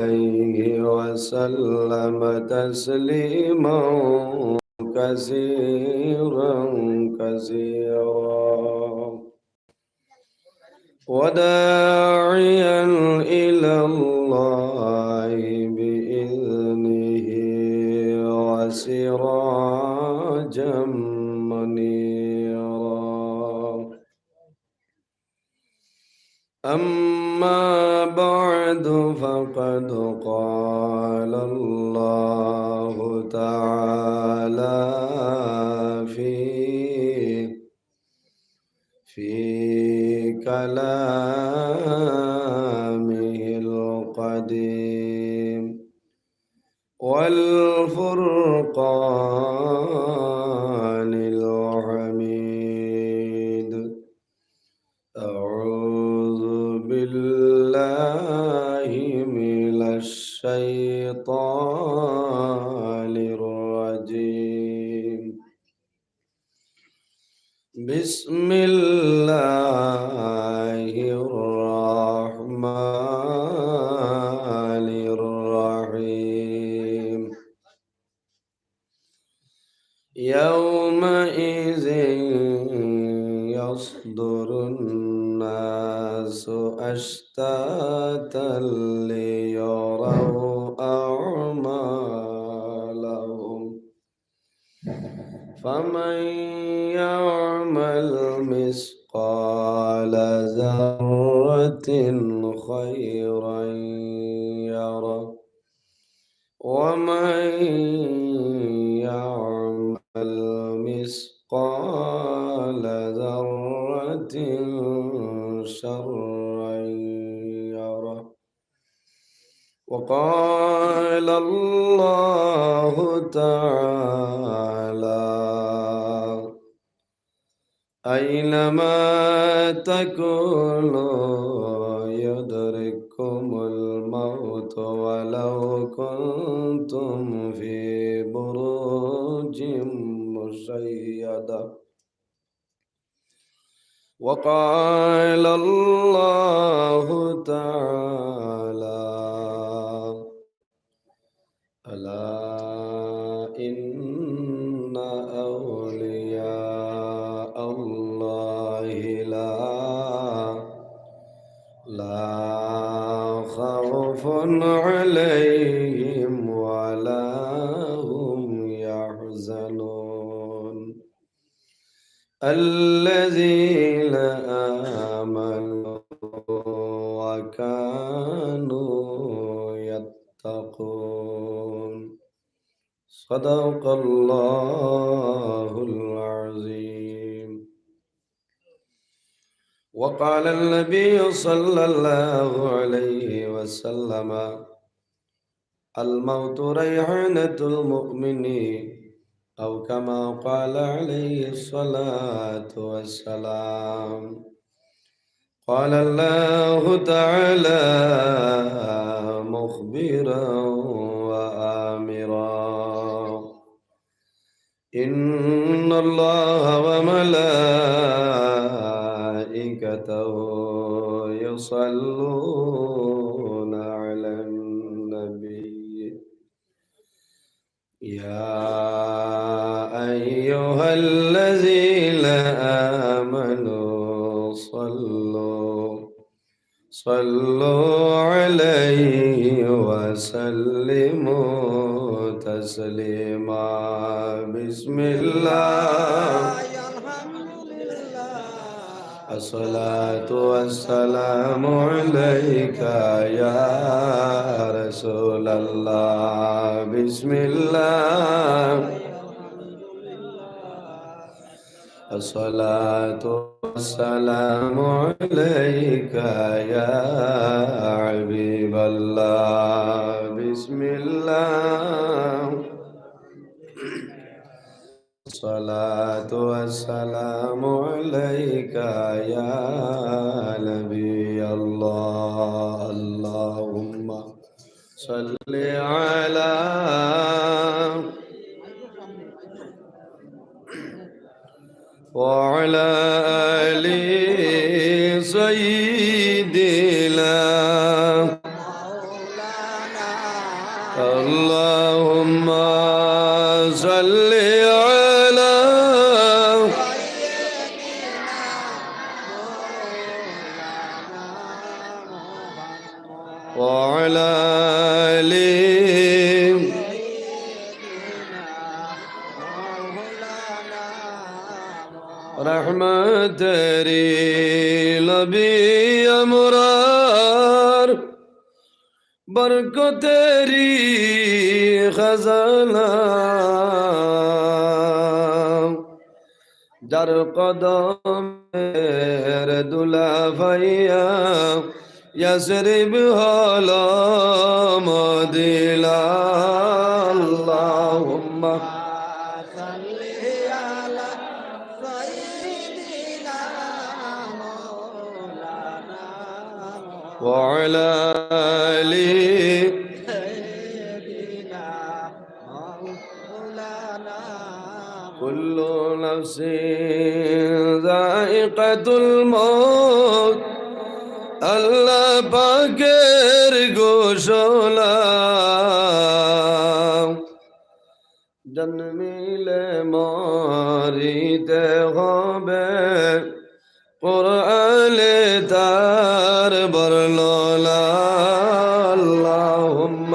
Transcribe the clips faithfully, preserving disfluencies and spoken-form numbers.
عليه وسلم تسليما كثيرا كثيرا. وداعيا إلى الله بإذنه وسراجا منيرا. أما بعد، فقد قال الله تعالى في، في كلامه القديم والفرقان الحميد. أعوذ بالله من الشيطان الرجيم. بسم الله الرحمن الرحيم. يومئذ يصدر الناس أشتاتا ليروا أعمالهم، فمن يعمل مثقال ذرة خيرا يره، ومن يعمل مثقال ذرة شرا يره. وقال الله تعالى: أينما تكونوا يدرككم الموت ولو كنتم في بروج مشيدة. وقال الله تعالى: ألا إن أولياء الله لا، لا خوف عليهم ولا هم يحزنون. الذين آمنوا وكانوا يتقون. صدق الله العظيم. وقال النبي صلى الله عليه وسلم: الموت ريحانة المؤمن، أو كما قال عليه الصلاة والسلام. قال الله تعالى مخبرا وآمرا: إن الله وملائكته يصلون على النبي، يا أيها الذين آمنوا صلوا، صلوا عليه وسلموا تسليما. بسم الله. الحمد لله. الصلاة والسلام عليك يا رسول الله. بسم الله. الصلاة والسلام عليك يا حبيب الله. بسم الله. الصلاة والسلام عليك يا نبي الله. اللهم صل على وعلى آل سيدنا اللهم صل على وعلى آل رحمت تیری نبی امرار، برکت تیری خزانہ، যার কদমের ধুলা পাইয়া ইয়াসরিব হলো মদিনা। اللهم وعلى آل كل نفس ذائقة الموت। আল্লাহ পাকের ঘোষণা, জন্মিলে মরিতে হবে, কোরআনে তার বর্ণনা। اللهم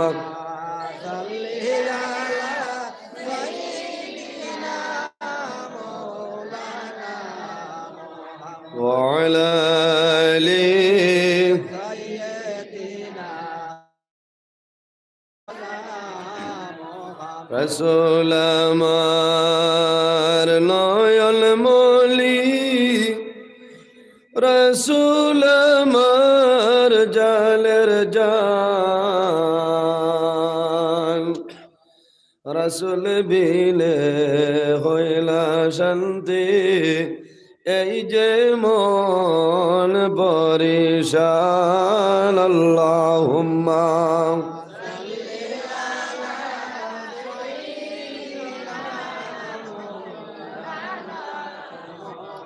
وعلى آل রাসূল আমার নয়ন মণি, রাসূল আমার জানের জান, রাসূল বিনে হয় না শান্তি, এই যে মন পরিশান। اللهم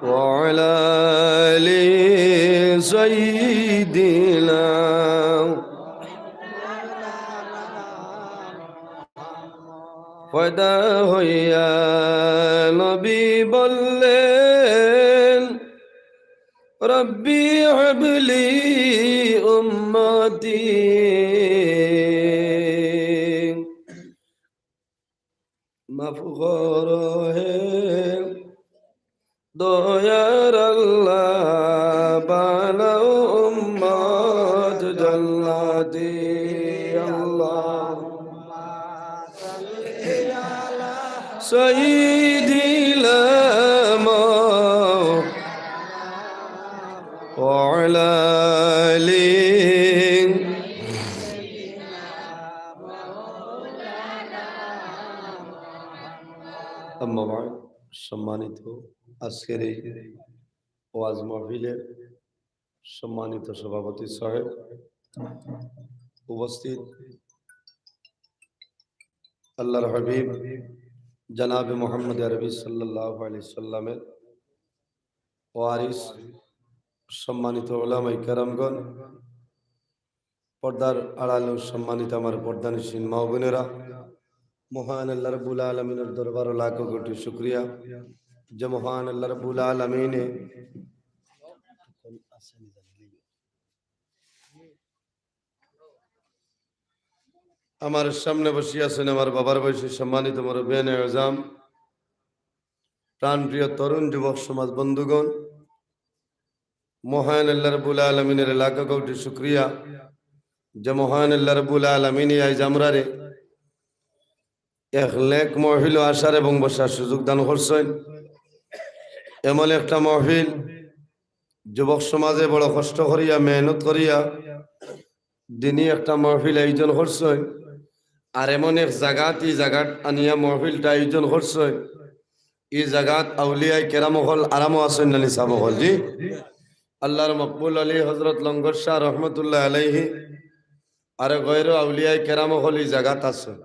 وعلى آل سيدنا পয়দা হইয়া নবী বললেন, رب هب لي أمتي। মাফ করো হে দয়ার আল্লাহ, বানাও উম্মত জান্নাতি। আল্লাহুম্মা সাল্লি আলা সাইয়্যিদিনা মুহাম্মাদ ওয়া আলা আলি। আম্মা বাদ, সম্মানিত আজকের এই ওয়াজ মাহফিলের সম্মানিত সভাপতি সাহেব, উপস্থিত আল্লাহর হাবিব জনাবে মুহাম্মদ আরবি সাল্লাল্লাহু আলাইহি সাল্লামের ওয়ারিস, সম্মানিত ওলামায়ে কেরামগণ, পর্দার আড়ালে সম্মানিত আমার পর্দানশীন মা বোনেরা, মহান আল্লাহ রাব্বুল আলামিনের দরবারো লাখো কোটি শুকরিয়া যে মহান আল্লাহ রাব্বুল আলামিনে আমার সামনে বসিয়া আছেন আমার বাবার বয়সী সম্মানিত মুরব্বিয়ানে আজম, প্রাণপ্রিয় তরুণ যুবক সমাজ বন্ধুগণ, মহান আল্লাহ রাব্বুল আলামিনের লাখো কোটি শুকরিয়া যে মহান আল্লাহ রাব্বুল আলামিনে আইজ আমরারে এক নেক মহফিলো আসার এবং বসার সুযোগ দান করছইন। এমন একটা মহফিল, যুবক সমাজে বড় কষ্ট করিয়া, মেহনত করিয়া দিনি একটা মহফিল আয়োজন করছইন, আর এমন এক জাগাত, ই জাগাত আনিয়া মহফিলটা আয়োজন করছইন, ই জাগাত আউলিয়ায়ে কেরাম অকল আরামো আছইন নানি সাব অকল, জি? আল্লাহর মকবুল আলী হযরত লঙ্গর শাহ রহমতুল্লাহ আলাইহি, আর গয়রো আউলিয়ায়ে কেরাম অকল ই জাগাত আছইন।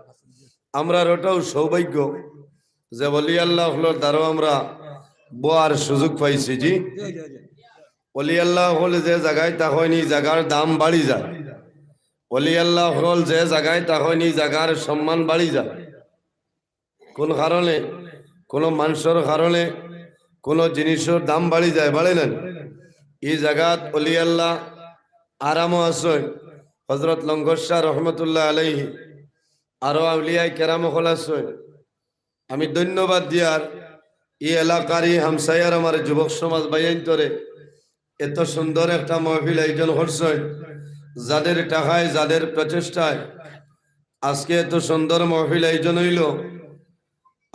আমরার ওটাও সৌভাগ্য যে ওলি আল্লাহ অকলর দ্বারো আমরা বওয়ার সুযোগ পাইছি, জি। ওলি আল্লাহ অকলে যে জাগাত থাকইন, ই জাগার দাম বাড়ি যায়। অলি আল্লাহ অকল যে জাগায় থাকইন, ই জাগার সম্মান বাড়ি যায়। কোন কারণে? কোনো মানষর কারণে কোনো জিনিসর দাম বাড়ি যায়, বাড়ে না? ই জাগাত অলি আল্লাহ আরামো আছইন। হযরত লঙ্গর শাহ রহমতুল্লাহ আলাইহি, আরো আউলিয়ায়ে কেরাম অকল আছইন। আমি ধন্যবাদ দিয়ার ই এলাকার, ই হামসায়ার আমার যুবক সমাজ ভাইয়াইন্তরে, এত সুন্দর একটা মাহফিল আয়োজন করছইন, যাদের টাকায়, যাদের প্রচেষ্টায় আজকে এত সুন্দর মাহফিল আয়োজন অইলো।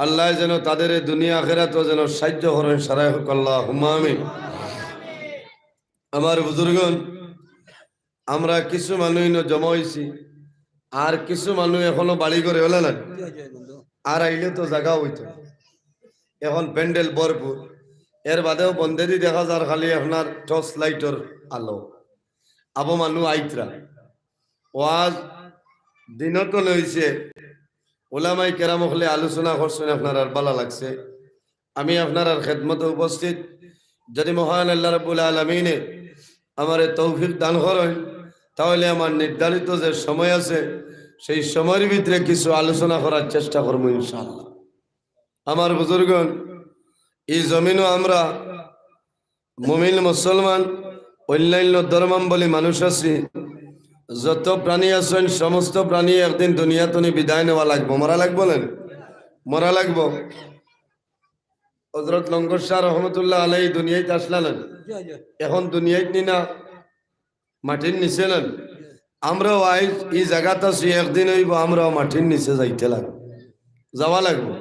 আল্লায় যেন তাদের এই দুনিয়া আখেরাতও যেন সাহায্য করইন, সারাই হোক, আল্লাহুম্মা আমিন। আমার বুজুর্গণ, আমরা কিছু মানুষ ইনো জমা অইছি, আর কিছু মানুষ এখনো বাড়ি ঘরে অলা না, আর আইলে তো জাগা অইতো। এখন প্যান্ডেল ভরপুর, এর বাদেও বন্দেদি দেখা যার খালি আপনার টর্চ লাইটর আলো। আবো মানুষ আইতরা। ওয়াজ দিনও তো লইছে, ওলামায়ে কেরাম অকলে আলোচনা করছইন, আপনারার ভালা লাগছে। আমি আপনারার খেদমতে উপস্থিত, যদি মহান আল্লাহ রাব্বুল আলামিনে আমারে তৌফিক দান করইন, তাহলে আমার নির্ধারিত যে সময় আছে, সেই সময়র ভিতরে কিছু আলোচনা করার চেষ্টা করমু ইনশাআল্লাহ। আমার বুজুর্গণ, ই জমিনো আমরা মুমিন, মুসলমান, অন্যান্য ধর্মাবলম্বী মানুষ আছি, যত প্রাণী আছইন, সমস্ত প্রাণী একদিন দুনিয়া থনে বিদায় নেওয়া লাগবো, মরা লাগবো না? মরা লাগবো। হযরত লঙ্গর শাহ রহমতুল্লাহ আলাইহি দুনিয়াত আছলা না? এখন দুনিয়াত নি না, মাটির নিচে না? আমরাও আইজ ই জাগাত আছি, একদিন অইবো আমরাও মাটির নিচে যাইতে লাগবো, যাওয়া লাগবো।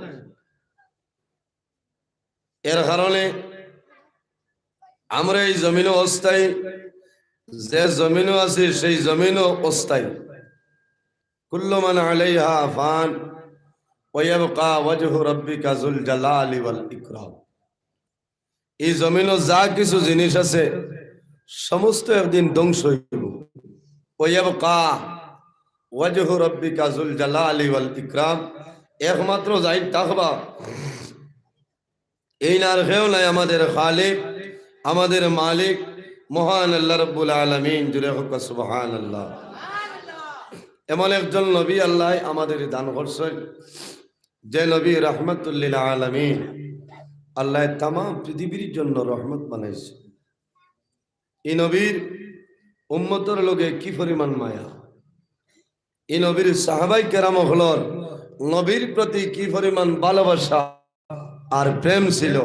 এর কারণে আমরা এই জমিনো অস্থায়ী, যে জমিনো আছি সেই জমিনো অস্থায়ী। কুল্লু মান আলাইহা ফান ওয়া ইয়াবকা ওয়াজহু রাব্বিকা যুল জালালি ওয়াল ইকরাম। এই জমিনো যা কিছু জিনিস আছে, সমস্ত একদিন ধ্বংস অইবো। ওয়া ইয়াবকা ওয়াজহু রাব্বিকা যুল জালালি ওয়াল ইকরাম, একমাত্র যাইন থাকবা, এইন আর কেউ নাই, আমাদের খালিক, আমাদের মালিক, মহান আল্লাহ রাব্বুল আলামিন। জুরে হোক সুবহানাল্লাহ। এমন একজন নবী আল্লায় আমাদের দান করছইন, যে নবী রাহমাতুল লিল আলামিন, আল্লায় তামাম পৃথিবীর জন্য রহমত বানাইছইন। ই নবীর উম্মতর লগে কি পরিমাণ মায়া, ই নবীর সাহাবায়ে কেরাম অকলর নবীর প্রতি কি পরিমাণ ভালোবাসা আর প্রেম ছিল।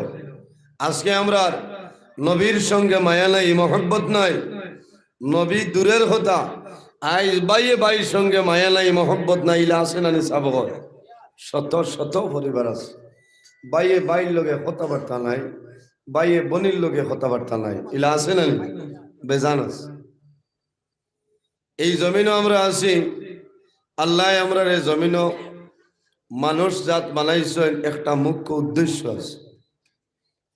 আজকে আমরার নবীর সঙ্গে মায়া নাই, মহব্বত নাই, নবী দূরের কথা, আইজ ভাইয়ে ভাইর সঙ্গে মায়া নাই, মহব্বত নাই, ইলা আছে না নি সাব অকল? শত শত পরিবার আছে, ভাইয়ে ভাইর লগে কথাবার্তা নাই, ভাইয়ে বইনর লগে কথাবার্তা নাই, ইলা আছে না নি? বেজান আছে। এই জমিনো আমরা আছি, আল্লায় আমরারে জমিনো মানুষ জাত বানাইছইন, একটা মুখ্য উদ্দেশ্য আছে।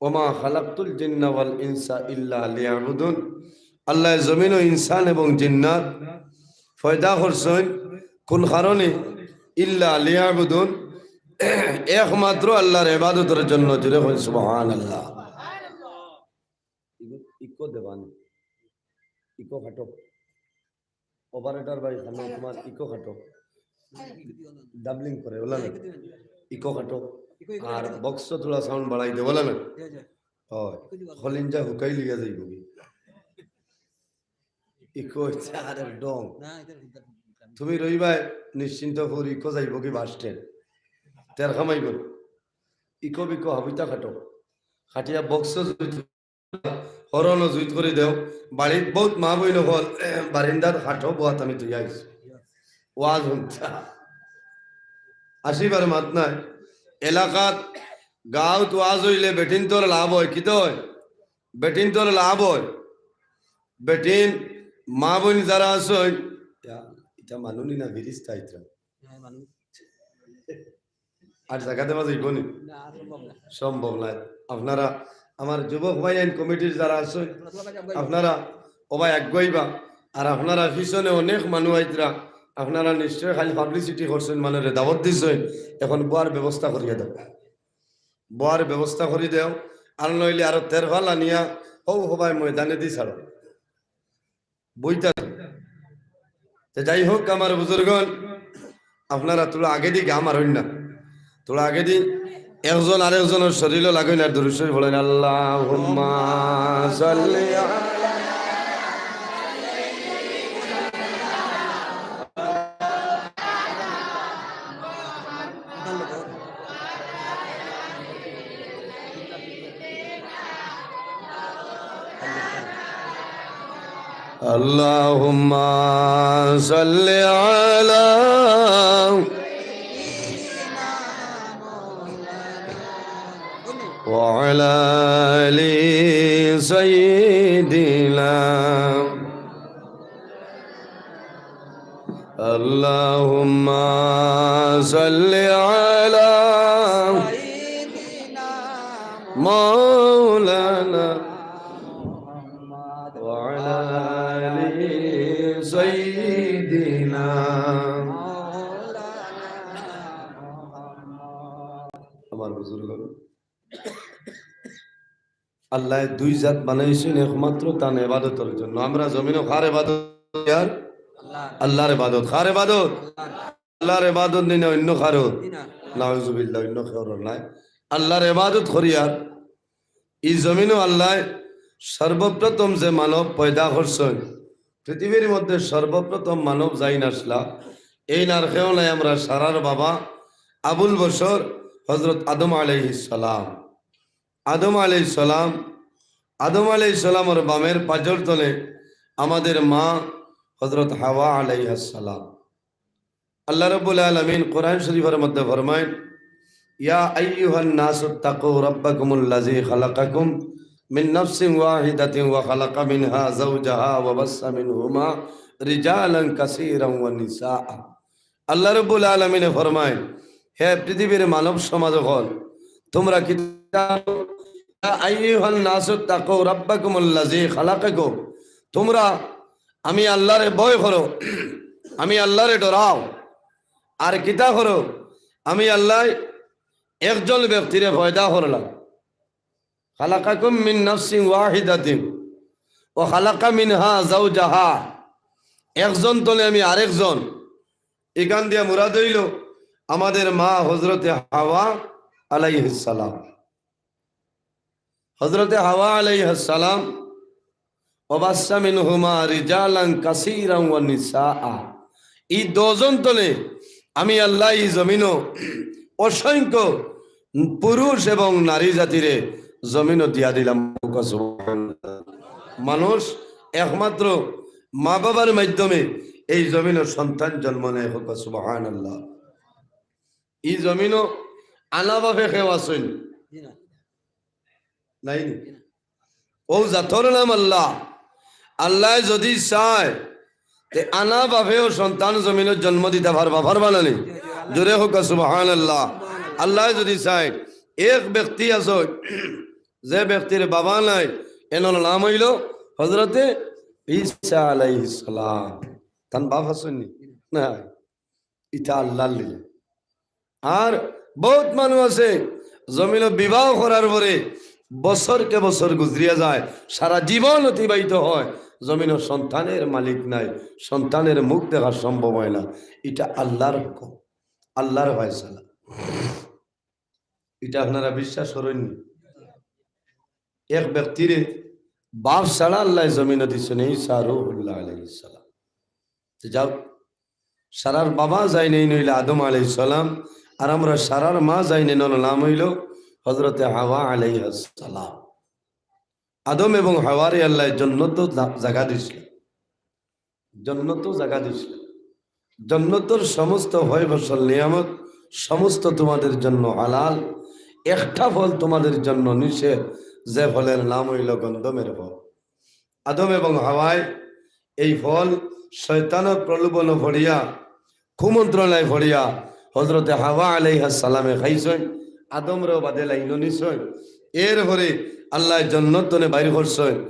ওমা খালাকতুল জিন্না ওয়াল ইনসা ইল্লা লিয়াবুদুন। আল্লায় জমিনো ইনসান এবং জিন্নাত পয়দা করছইন কোন কারণে? ইল্লা লিয়াবুদুন, একমাত্র আল্লাহর ইবাদতর জন্য। জুরে কইন সুবহানাল্লাহ। ইকো, ইকো দেবানি, ইকো কাটো। অপারেটর ভাই, খানো তোমার ইকো কাটো। ডাবলিং করে, অলা না? ইকো কাটো। আর বক্স থুড়া সাউন্ড বাড়াই দে, অলা না? ও, খলিঞ্জা হুকাই লিয়া যাইবো কি? ইকো হইছে আর এক ঢং। তুমি রইবায় নিশ্চিন্তপুর, ইকো যাইবো কি বাস স্ট্যান্ড? তের কামাইবো। ইকো বিকো হাবিতা কাটো। কাটিয়া বক্স হরনো জুইত করি দেও। বাড়িত বউত মা বইন অকল, বারিন্দাত কাটো বওয়াত আমি থইয়া আইছি। ওয়াজ হুনতা। আসিবার মাত নাই। এলাকাত গাঁওত ওয়াজ অইলে বেটিন্তর লাভ অয়। কিতা অয়? বেটিন্তর লাভ অয়। বেটিন মা বইন যারা আছইন, ইয়া, ইতা মানুনি না ফিরিস্তা ইতরা? আর জাগা দেওয়া যাইবো নি? না, সম্ভব না। সম্ভব নায়। আপনারা আমার যুবক ভাইয়াইন কমিটির যারা আছইন, আপনারা ওবায় আগুয়াইবা। আর আপনারা পিছনে অনেক মানুষ আইতরা, আপনারা নিশ্চয় খালি পাবলিসিটি করছইন, মানুষরে দাওয়াত দিছইন, এখন বওয়ার ব্যবস্থা করিয়া দেও, বওয়ার ব্যবস্থা করি দেও। আর নইলে আরো তেরফাল আনিয়া হউ হবায় ময়দানেদি ছাড়ো। বইতা তে যাই হোক, আমার বুজুর্গণ, আপনারা থুড়া আগেদি গা মারইন না, থুড়া আগেদি একজন আরেকজনর শরীলো লাগইন আর দুরূদ শরীফ পড়ইন। আল্লাহুম্মা সাল্লি আলা اللهم صل على وعلى آل سيدنا اللهم صل على مولانا وعلى آل سيدنا। আমার বুজুর্গ, আল্লায় দুই জাত বানাইছইন একমাত্র তান ইবাদতর জন্য। আমরা জমিনো কার ইবাদত করিয়ার? আল্লাহর ইবাদত। কার ইবাদত? আল্লাহর ইবাদত নি না অন্য কারো? নাউজুবিল্লাহ, অন্য কারো নায়। আল্লাহর ইবাদত করিয়ার। ই জমিনো আল্লায় সর্বপ্রথম যে মানব পয়দা করছইন, পৃথিবীর মধ্যে সর্বপ্রথম মানব যাইন আসলা, এইন আর কেউ নায়, আমরা সারার বাবা আবুল বশর হযরত আদম আলাইহিস সালাম। আদম আলাইহিস সালাম, আদম আলাইহিস সালামর বামের পাজর তলে আমাদের মা হযরত হাওয়া আলাইহাস সালাম। আল্লাহ রাব্বুল আলামিন কোরআন শরীফর মধ্যে ফরমাইন, "ইয়া আইয়ুহান নাসু তাকু রাব্বাকুমুল্লাযী খালাকাকুম মিন নাফসিন ওয়াহিদাতিন ওয়া খালাকা মিনহা যাওজাহা ওয়া বাসসা মিনহুমা রিজালান কাসীরান ওয়া নিসাআ।" আল্লাহ রাব্বুল আলামিনে ফরমাইন, "হে পৃথিবীর মানব সমাজ অকল, তোমরা কিতা, ইয়া আইয়ুহান নাসু তাকু রাব্বাকুমুল্লাযী খালাকাকুম।" তোমরা আমি আল্লাহরে ভয় করো, আমি আল্লাহরে ডরাও। আর কিতা করো? আমি আল্লায় একজন ব্যক্তিরে পয়দা করলাম। খালাকাকুম মিন নাফসিন ওয়াহিদাতিন ওয়া খালাকা মিনহা যাওজাহা। একজন তলে আমি আরেকজন। ইখান দিয়া মুরাদ অইলো আমাদের মা হযরতে হাওয়া আলাইহিস সালাম। হযরতে হাওয়া আলাইহাস সালাম, "ওয়া বাসসা মিনহুমা রিজালান কাসীরান ওয়া নিসাআ।" ই দুইজন তলে আমি আল্লায় ই জমিনো অসংখ্য পুরুষ এবং নারী জাতিরে জমিনো দিয়া দিলাম। মানুষ একমাত্র মা বাবার মাধ্যমে এই জমিনো সন্তান জন্ম নেয়। সুবহানাল্লাহ। ই জমিনো আনা বাফে কেউ আছইন? জি না। নাইনি? জি না। অউ জাতর নাম আল্লাহ। আল্লায় যুদি চায়, তে আনা বাফেও সন্তান জমিনো জন্ম দিতা পারবা, পারবা না নি? জোরে কউক্কা সুবহানাল্লাহ। আল্লায় যুদি চায়, এক ব্যক্তি আছে, যে ব্যক্তির বাবা নাই, এনর নাম অইলো হযরতে ঈসা আলাইহিস সালাম। তান বাফ আছইন নি? না। ইটা আল্লাহর লীলা। আর বউত মানুষ আছে, জমিনো বিবাহ করার পরে বছরকে বছর গুজরিয়া যায়, সারা জীবন অতিবাহিত হয়, জমিনো সন্তানের মালিক নাই, সন্তানের মুখ দেখা সম্ভব হয় না। ইটা আল্লাহর হুকুম, আল্লাহর ফয়সালা। ইটা আপনারা বিশ্বাস করইন নি? এক ব্যক্তিরে বাফ ছাড়া আল্লায় জমিনো দিছইন, ঈসা রুহুল্লাহ আলাইহিস সালাম। তে যাও, সারার বাবা যাইন এইন অইলা আদম আলাইহিস সালাম, আর আমরা সারার মা যাইন এইন, এনর নাম অইলো হযরতে হাওয়া আলাইহাস সালাম। আদম এবং হাওয়ারে আল্লায় জন্নতো জা-, জাগা দিছলা। জন্নতো জাগা দিছলা। জন্নতর সমস্ত ফয় ফসল নিয়ামত সমস্ত তোমাদের জন্য হালাল, একটা ফল তোমাদের জন্য নিষেধ, যে ফলের নাম অইলো গন্ধমের ফল। আদম এবং হাওয়ায় এই ফল শয়তানর প্রলোভনো পড়িয়া, কুমন্ত্রণায় পড়িয়া হযরতে হাওয়া আলাইহাস সালামে খাইছইন, আদমরেও বাদে লাইনো নিছইন। এরপরে আল্লায় জন্নত তনে বাইর করছইন।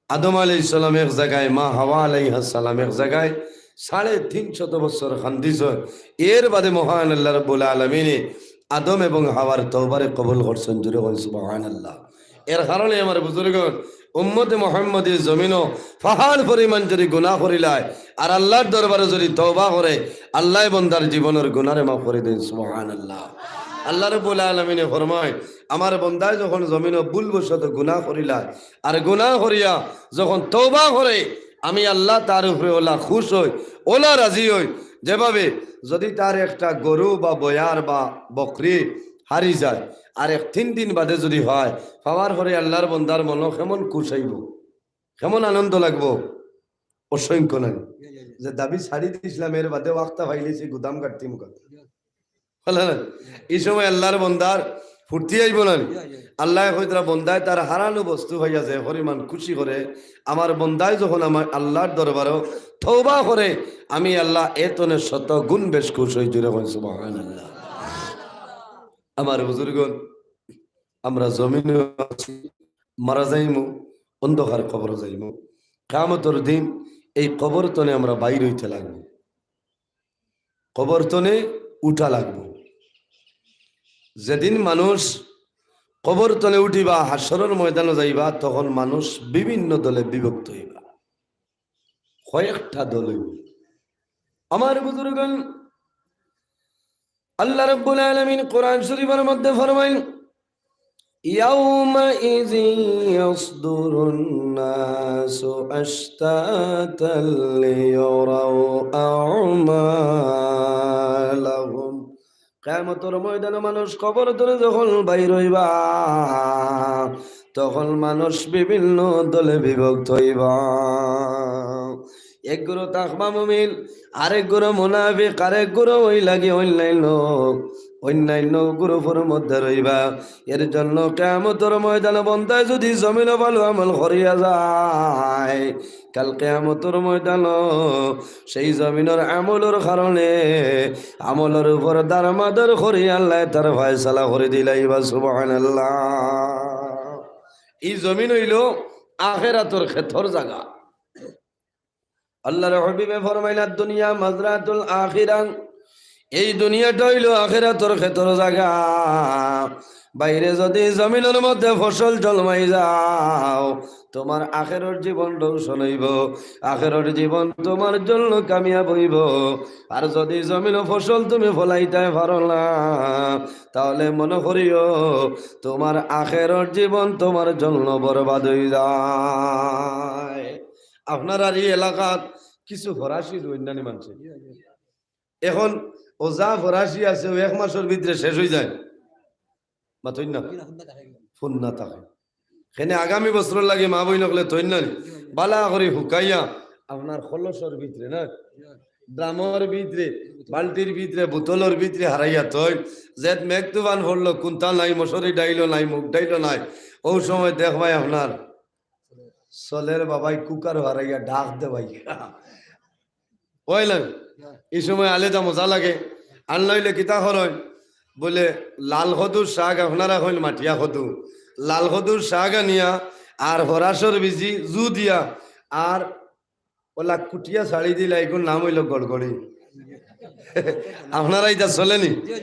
আদম আলাইহিস সালাম এক জাগায়, মা হাওয়া আলাইহাস সালাম এক জাগায়, সাড়ে তিন শত বছর কান্দিছইন। এর বাদে মহান আল্লাহ রাব্বুল আলামিনে আদম এবং হাওয়ার তওবারে কবুল করছইন। জোরে কইন সুবহানাল্লাহ। এর কারণে আমার বুজুর্গণ, উম্মতে মোহাম্মদী জমিনো পাহাড় পরিমাণ যদি গুনাহ করিলায়, আর আল্লাহর দরবারে যদি তওবা করে, আল্লায় বন্দার জীবনর গুনারে মাফ করি দেইন। সুবহানাল্লাহ। আল্লাহ রাব্বুল আলামিনে ফরমায়, আমার বন্দায় যখন জমিনো ভুলবশত গুনাহ করিলায়, আর গুনাহ করিয়া যখন তওবা করে, আমি আল্লাহ তার উপরে ওলা খুশ অই, ওলা রাজি অই। যেভাবে যদি তার একটা গরু বা বয়ার বা বকরি হারি যায়, আর এক তিন দিন বাদে যদি পায়, পাওয়ার পরে আল্লাহর বন্দার মনো কেমন খুশ অইবো, কেমন আনন্দ লাগবো, অসংখ্য নাই। যে দাবি ছাড়ি দিছিলাম, এর বাদে ওয়াক্তা পাইলিছি, গুদাম গাড়তি মুখা। বুঝলা না? এই সময় আল্লাহর বন্দার ফুর্তি আইবো না নি? আল্লায় কইতরা, বন্দায় তার হারানো বস্তু পাইয়া যে পরিমাণ খুশি করে, আমার বন্দায় যখন আমার আল্লাহর দরবারো তওবা করে, আমি আল্লাহ এতনে শত গুণ বেশ খুশ অই। জোরে কইন সুবহানাল্লাহ। আমার বুজুর্গন, আমরা জমিনো আছি, মারা যাইমু, অন্ধকার কবরো যাইমু। কিয়ামতর দিন এই কবর তনে আমরা বাইর অইতে লাগবো, কবর তনে উঠা লাগবো। যেদিন মানুষ কবর তনে উঠিবা, হাশরর ময়দানো যাইবা, তখন মানুষ বিভিন্ন দলে বিভক্ত অইবা, কয়েকটা দল অইবো। আমার বুজুর্গন, আল্লাহ রাব্বুল আলামিন কোরআন শরীফর মধ্যে ফরমাইন, يومئذ يصدر الناس أشتاتا ليروا أعمالهم। কিয়ামতর ময়দানো মানুষ কবর তনে যখন বাইর অইবা, তখন মানুষ বিভিন্ন দলে বিভক্ত অইবা। এক গুরু থাকবা মুমিন, আরেক গুরু মুনাফিক, আরেক গুরু অই লাগি অন্যান্য, অন্যান্য গ্রুপর মধ্যে রইবা। এর জন্য কিয়ামতর ময়দানো বন্দায় যদি জমিনো ভালো আমল করিয়া যায়, কাল কিয়ামতর ময়দানো সেই জমিনর আমলর কারণে আমলর উপর দারমাদর করি আল্লায় তার ফয়সালা করি দিলাইবা। সুবহানাল্লাহ। এই জমিন অইলো আখেরাতর খেতর জাগা। আল্লাহর হাবিবে ফরমাইলা, "দুনিয়া মাজরাতুল আখিরা।" এই দুনিয়াটা অইলো আখেরাতর খেতর জাগা। বাইরে যদি জমিনর মধ্যে ফসল জন্মাই যাও, তুমার আখেরর জীবন রোশন অইবো, আখেরর জীবন তুমার জন্য কামিয়াব অইবো। আর যদি জমিনো ফসল তুমি ফলাইতায় পারো না, তাহলে মনো করিও তুমার আখেরর জীবন তুমার জন্য বরবাদ অই যায়। আপনারার ই এলাকাত কিছু ফরাসি রুইন্নানি মানষে। এখন অউ যা ফরাসি আছে, অউ এক মাসর ভিতরে শেষ অই যায়। মাতইন না? ফুন্না থাকে। কেনে আগামী বছরর লাগি মা-বইন অকলে থইন না নি? বালা করি হুকাইয়া আপনার কলসর ভিতরে না, ড্রামর ভিতরে, বালতির ভিতরে, বোতলর ভিতরে হারাইয়া থইন। যেত মেঘ তুফান পড়লো, কুন্তা নাই, মশারি ডাইলো নাই, মুগ ডাইলো নাই, অউ সময় দেখবায় আপনার চলের বাবায় কুকার হারাইয়া ডাক দেবায়। অইলে ই সময় আলাদা মজা লাগে। আর নাইলে কিতা করইন, বলে, লাল কদুর শাক, আপনারা কইন মাটিয়া কদু, লাল কদুর শাক আনিয়া আর ফরাসর বিজি জু দিয়া আর অলা কুটিয়া ছাড়ি দিলা, এগুর নাম অইলো গড়গড়ি। আপনারা ইতা চলে নি?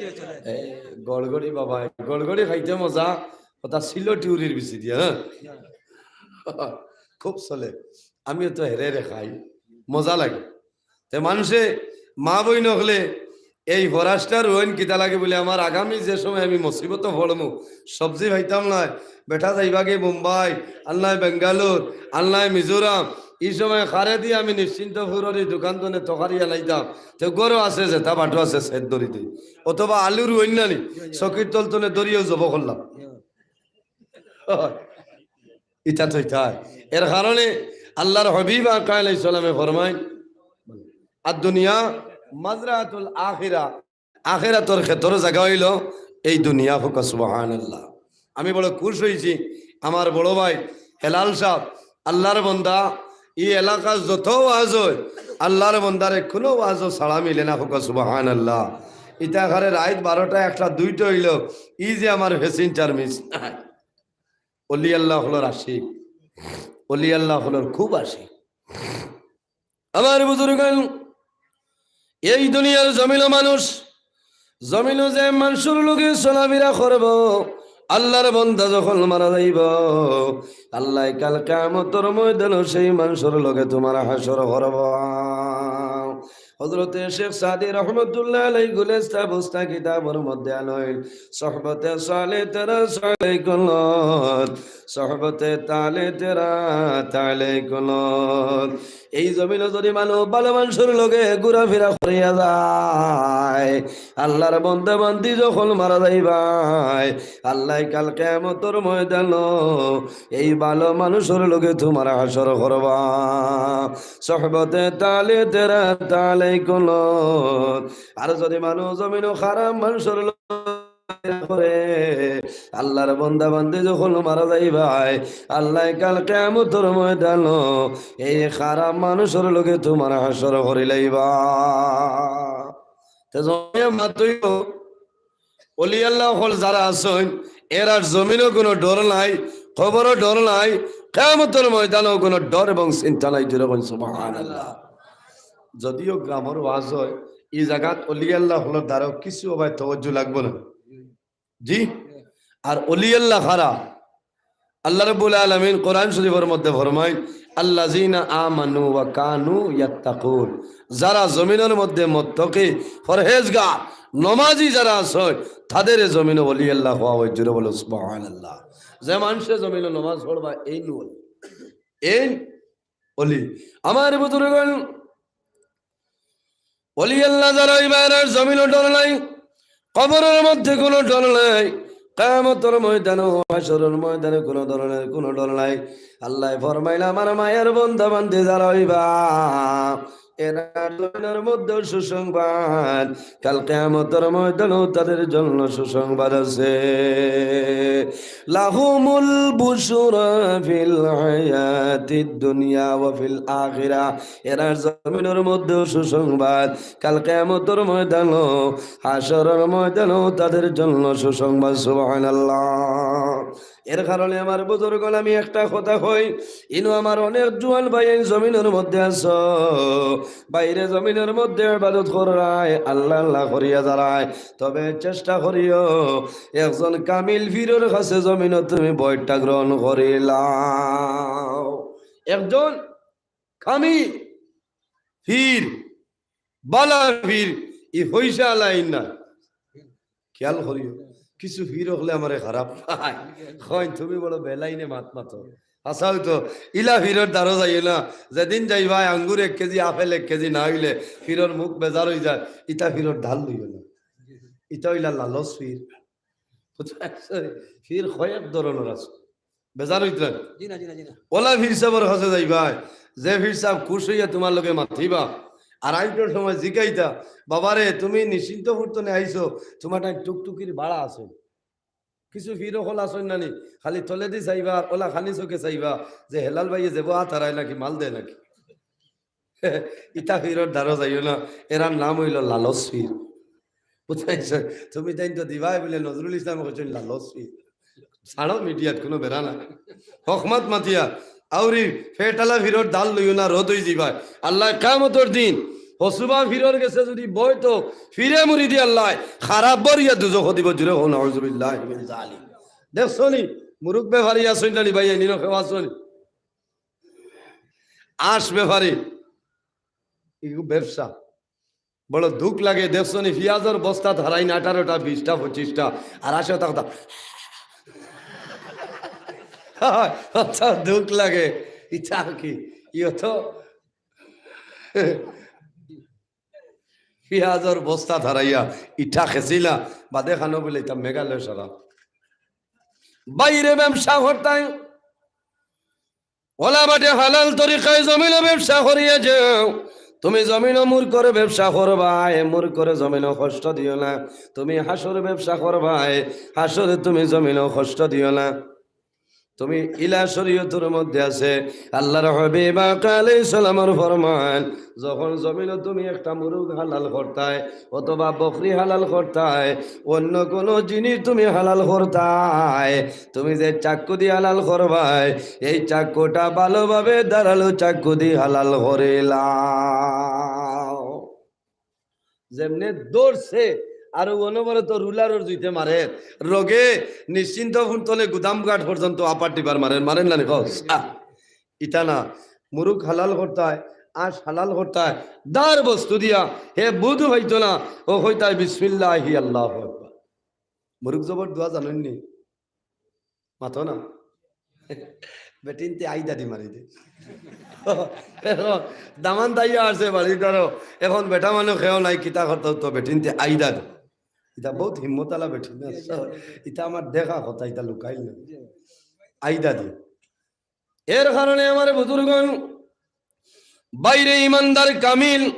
এ, গড়গড়ি বাবা, গড়গড়ি খাইতে মজা, অতা সিলটি উরির বিচি দিয়া, হ্যাঁ? খুব চলে। আমিও তো হেরে হেরে খাই, মজা লাগে। তে মানষে, মা-বইন অকলে এই ফরাসটা রুইন কিতা লাগি বলে, আমার আগামী যে সময় আমি মুসিবতো পড়মু, সবজি পাইতাম নায়, বেটা যাইবাগে বোম্বাই, আর নায় বেঙ্গালোর, আর নায় মিজোরাম, ই সময় কারে দি আমি নিশ্চিন্ত ফুরর ই দোকান তনে তরকারি আনাইতাম, তে ঘরো আছে যেতা বাটো আছে সেত ধরি দেই, অথবা আলু রুইন না নি, চকির তল তনে ধরিয়াউ জব করলাম। ইতা তো ইতাই। এর কারণে আল্লাহর হাবিব আকা আলাইহিস সালামে ফরমাইন, "আদ দুনিয়া মাজরাতুল আখিরা।" আখেরাতর খেতর জাগা অইলো এই দুনিয়া। কউক্কা সুবহানাল্লাহ। আমি বড় খুশ অইছি, আমার বড় ভাই হেলাল সাব, আল্লাহর বন্দা, ই এলাকার যত ওয়াজ অয়, আল্লাহর বন্দারে কুনু ওয়াজও ছাড়া মিলে না। কউক্কা সুবহানাল্লাহ। ইতা কারে রাইত বারোটা, একটা, দুইটা অইলো, ই যে আমার passenger miss নাই। অলি আল্লাহ অকলর আশিক, অলি আল্লাহ অকলর খুব আশিক। আমার বুজুর্গান, এই দুনিয়ার জমিনো মানুষ, জমিনো যে মানষর লগে চলাফিরা করবো, আল্লাহর বন্দা যখন মারা যাইব, আল্লাহ কাল কিয়ামতর ময়দানো সেই মানুষর লগে তুমার হাশর করবা। হযরতে শেখ সাদি রহমতুল্লাহ আলাইহি গুলিস্তান বুস্তা কিতাবর মধ্যে আনইন, "সোহবতে সালে তেরা সালে কুনত, সোহবতে তালে তেরা তালে কুনত।" এই জমিনো যদি মানুষ ভালা মানুষর লগে ঘুরাফিরা করিয়া যায়, আল্লাহর বন্দা বান্দি যখন মারা যাইবায়, আল্লাহ কাল কিয়ামতর ময়দানো এই ভালা মানুষর লগে তুমার হাশর করবা। সোহবতে তালে তেরা তালে কুনত। আর যদি মানুষ জমিনো খারাপ মানুষর লগে করে, আল্লাহর বন্দা বান্দি যখন মারা যাইবায়, আল্লাহ কাল কিয়ামতর ময়দানো এই খারাপ মানুষর লগে তুমার হাশর করিলাইবা। তে জমিনো মাতইও, অলি আল্লাহ অকল যারা আছইন, এরার জমিনো কুনু ডর নাই, কবরো ডর নাই, কিয়ামতর ময়দানো কুনু ডর এবং চিন্তা নাই। জোরে কইন সুবহানাল্লাহ। যদিও গ্রামর ওয়াজ অয়, ই জাগাত অলি আল্লাহ অকলর দ্বারাও কিছু অবায় তওয়াজ্জু লাগবো না। জি? আর অলি আল্লাহ কারা? আল্লাহ রাব্বুল আলামিন কোরআন শরীফর মধ্যে ফরমাইন, "আল্লাযিনা আমানু ওয়া কানু ইয়াত্তাকুন।" যারা জমিনর মধ্যে মুত্তাকি, পরহেজগার, নমাজি যারা আছইন, তাদেরে জমিনো অলি আল্লাহ কওয়া অয়। জোরে বলো সুবহানাল্লাহ। যে মানষে জমিনো নমাজ পড়বা, এইন অলি। এইন অলি। আমার বুজুর্গগণ, অলি আল্লাহ যারা অইবা, এরার জমিনো ডর নাই, কবরর মধ্যে কুনু ডর নাই, কিয়ামতর ময়দানো, হাশরর ময়দানো কুনু ধরনের কুনু ডর নাই। আল্লায় ফরমাইলা, আমার মায়ার বন্দা বান্দি যারা অইবা, এরার জমিনর মধ্যে সুসংবাদ, কাল কিয়ামতর ময়দানো তাদের জন্য সুসংবাদ আছে। লাহুমুল বুশরা ফিল হায়াতিদ দুনিয়া ওয়া ফিল আখিরা। এরার জমিনর মধ্যেও সুসংবাদ, কাল কিয়ামতর ময়দানো, হাশরর ময়দানো তাদের জন্য সুসংবাদ। সুবহানাল্লাহ। এর কারণে আমার বুজুর্গগণ, আমি একটা কথা কই, ইনো আমার অনেক জুয়ান ভাইয়াইন জমিনর মধ্যে আছো, বাইরে জমিনর মধ্যে ইবাদত কররায়, আল্লাহ আল্লাহ করিয়া যারায়, তবে চেষ্টা করিও একজন কামিল পীরর কাছে জমিনো তুমি বৈঠা গ্রহণ করিলাও। একজন কামিল পীর, বালা পীর, ই পয়সা আলাইন না। খেয়াল করিও, কিছু পীর অকলে আমারে খারাপ পায়, কইন, "তুমি বড় বেলাইনে মাত মাতো।" হাছাউ তো, ইলা পীরর দ্বারো যাইও না। যেদিন যাইবায়, আঙ্গুর এক কেজি, আপেল এক কেজি না অইলে পীরর মুখ বেজার অইযায়, ইতা পীরর ঢাল লইও না। ইতা অইলা লালচ পীর। বুঝছো? পীর কয়েক ধরনর আছে। বেজার অইতরা না। জি না, জি না, জি না। অলা পীর সাবর কাছে যাইবায়, যে পীর সাব খুশ অইয়া তুমার লগে মাতিবা, আর আইটর সময় জিগাইতা, "বাবারে, তুমি নিশ্চিন্তপুর তনে আইছো, তুমার তাইন টুকটুকির ভাড়া আছে।" কিছু পীর অকল আছইন না নি, খালি তলেদি চাইবা আর অলা খানি চউখে চাইবা যে হেলাল ভাইয়ে যেবো আত হারায় নাকি, মাল দেয় নাকি। ইতা পীরর দ্বারো যাইও না, এরার নাম অইলো লালচ পীর। বুঝছো? তুমি তাইন তো দিবায় বুলে নজরুল ইসলামে কইছইন লালচ পীর। ছাড়ো মিডিয়াত কুনু বেড়া না। হক মাত মাতিয়া, আউরি পেটআলা পীরর ঢাল লইও না, রদ অইযিবায়। আল্লায় কিয়ামতর দিন হছুবা পীরর গেছে যুদি বয় তো পীরে মুরিদে আল্লায় খারাপ ভরিয়া দুজখো দিবো। জুরে কও নাউজুবিল্লাহি মিন যালিক। দেখছো নি? মুরুখ বেপারি আছইন না নি ভাইয়াইন, ইনো কেউ আছো নি? আঁশ বেপারি, ইগু ব্যবসা। বড় দুখ লাগে, দেখছো নি, পিয়াজর বস্তাত হারাইন আঠারোটা, বিশটা, পঁচিশটা, আর আশে থাকতা। আচ্ছা, দুখ লাগে, ইতা আর কি, ইয়ো তো পিয়াজর বস্তাত হারাইয়া, ইটা খেছিলা, বাদে খানো বুলে ইতা মেঘালয় সারা। বাইরে ব্যবসা করতায়, অলা বাটে হালাল তরিকায় জমিনো ব্যবসা করিয়া যাও। তুমি জমিনো মুরুখরে ব্যবসা করবায়, মুরুখরে জমিনো কষ্ট দিও না। তুমি হাঁসর ব্যবসা করবায়, হাঁসরে তুমি জমিনো কষ্ট দিও না। তুমি ইলা শরীয়তর মধ্যে আছে, আল্লাহর হাবিব আকা আলাইহিস সালামর ফরমান, যখন জমিনো তুমি একটা মুরুখ হালাল করতায়, অথবা বকরি হালাল করতায়, অন্য কুনু জিনিস তুমি হালাল করতায়, তুমি যে চাক্কু দি হালাল করবায়, এই চাক্কুটা ভালোভাবে ধারালো চাক্কু দি হালাল করিলাও। যেমনে ধরছে, আর অনবরত রুলারর জুইতে মারের, রগে নিশ্চিন্ত ফুন তনে গুদামঘাট পর্যন্ত আপার টিপার মারের, মারের না নি কও? আহ, ইতা না, মুরুগ হালাল করতায়, আঁশ হালাল করতায়, দার বস্তু দিয়া, হে বুধ হইতো না, ও হইতায় বিসমিল্লাহি আল্লাহু আকবার। মুরুগ জবর দোয়া জানইন নি? মাতো না। বেটিন্তে আইদা দি মারি দে। এখন দামান দাইয়া আছে বাড়ি ধরো। এখন বেটা মানুষ খেয়েও নাই, কিতা করতে তো বেটিন্তে আইদা দি। ইটা বহুত হিম্মতআলা বেটিন না। ইটা আমার দেখা কথা, ইটা লুকাইল না। আইদা দি। এর কারণে আমার বুজুর্গন, বাইরে ইমানদার কামিল,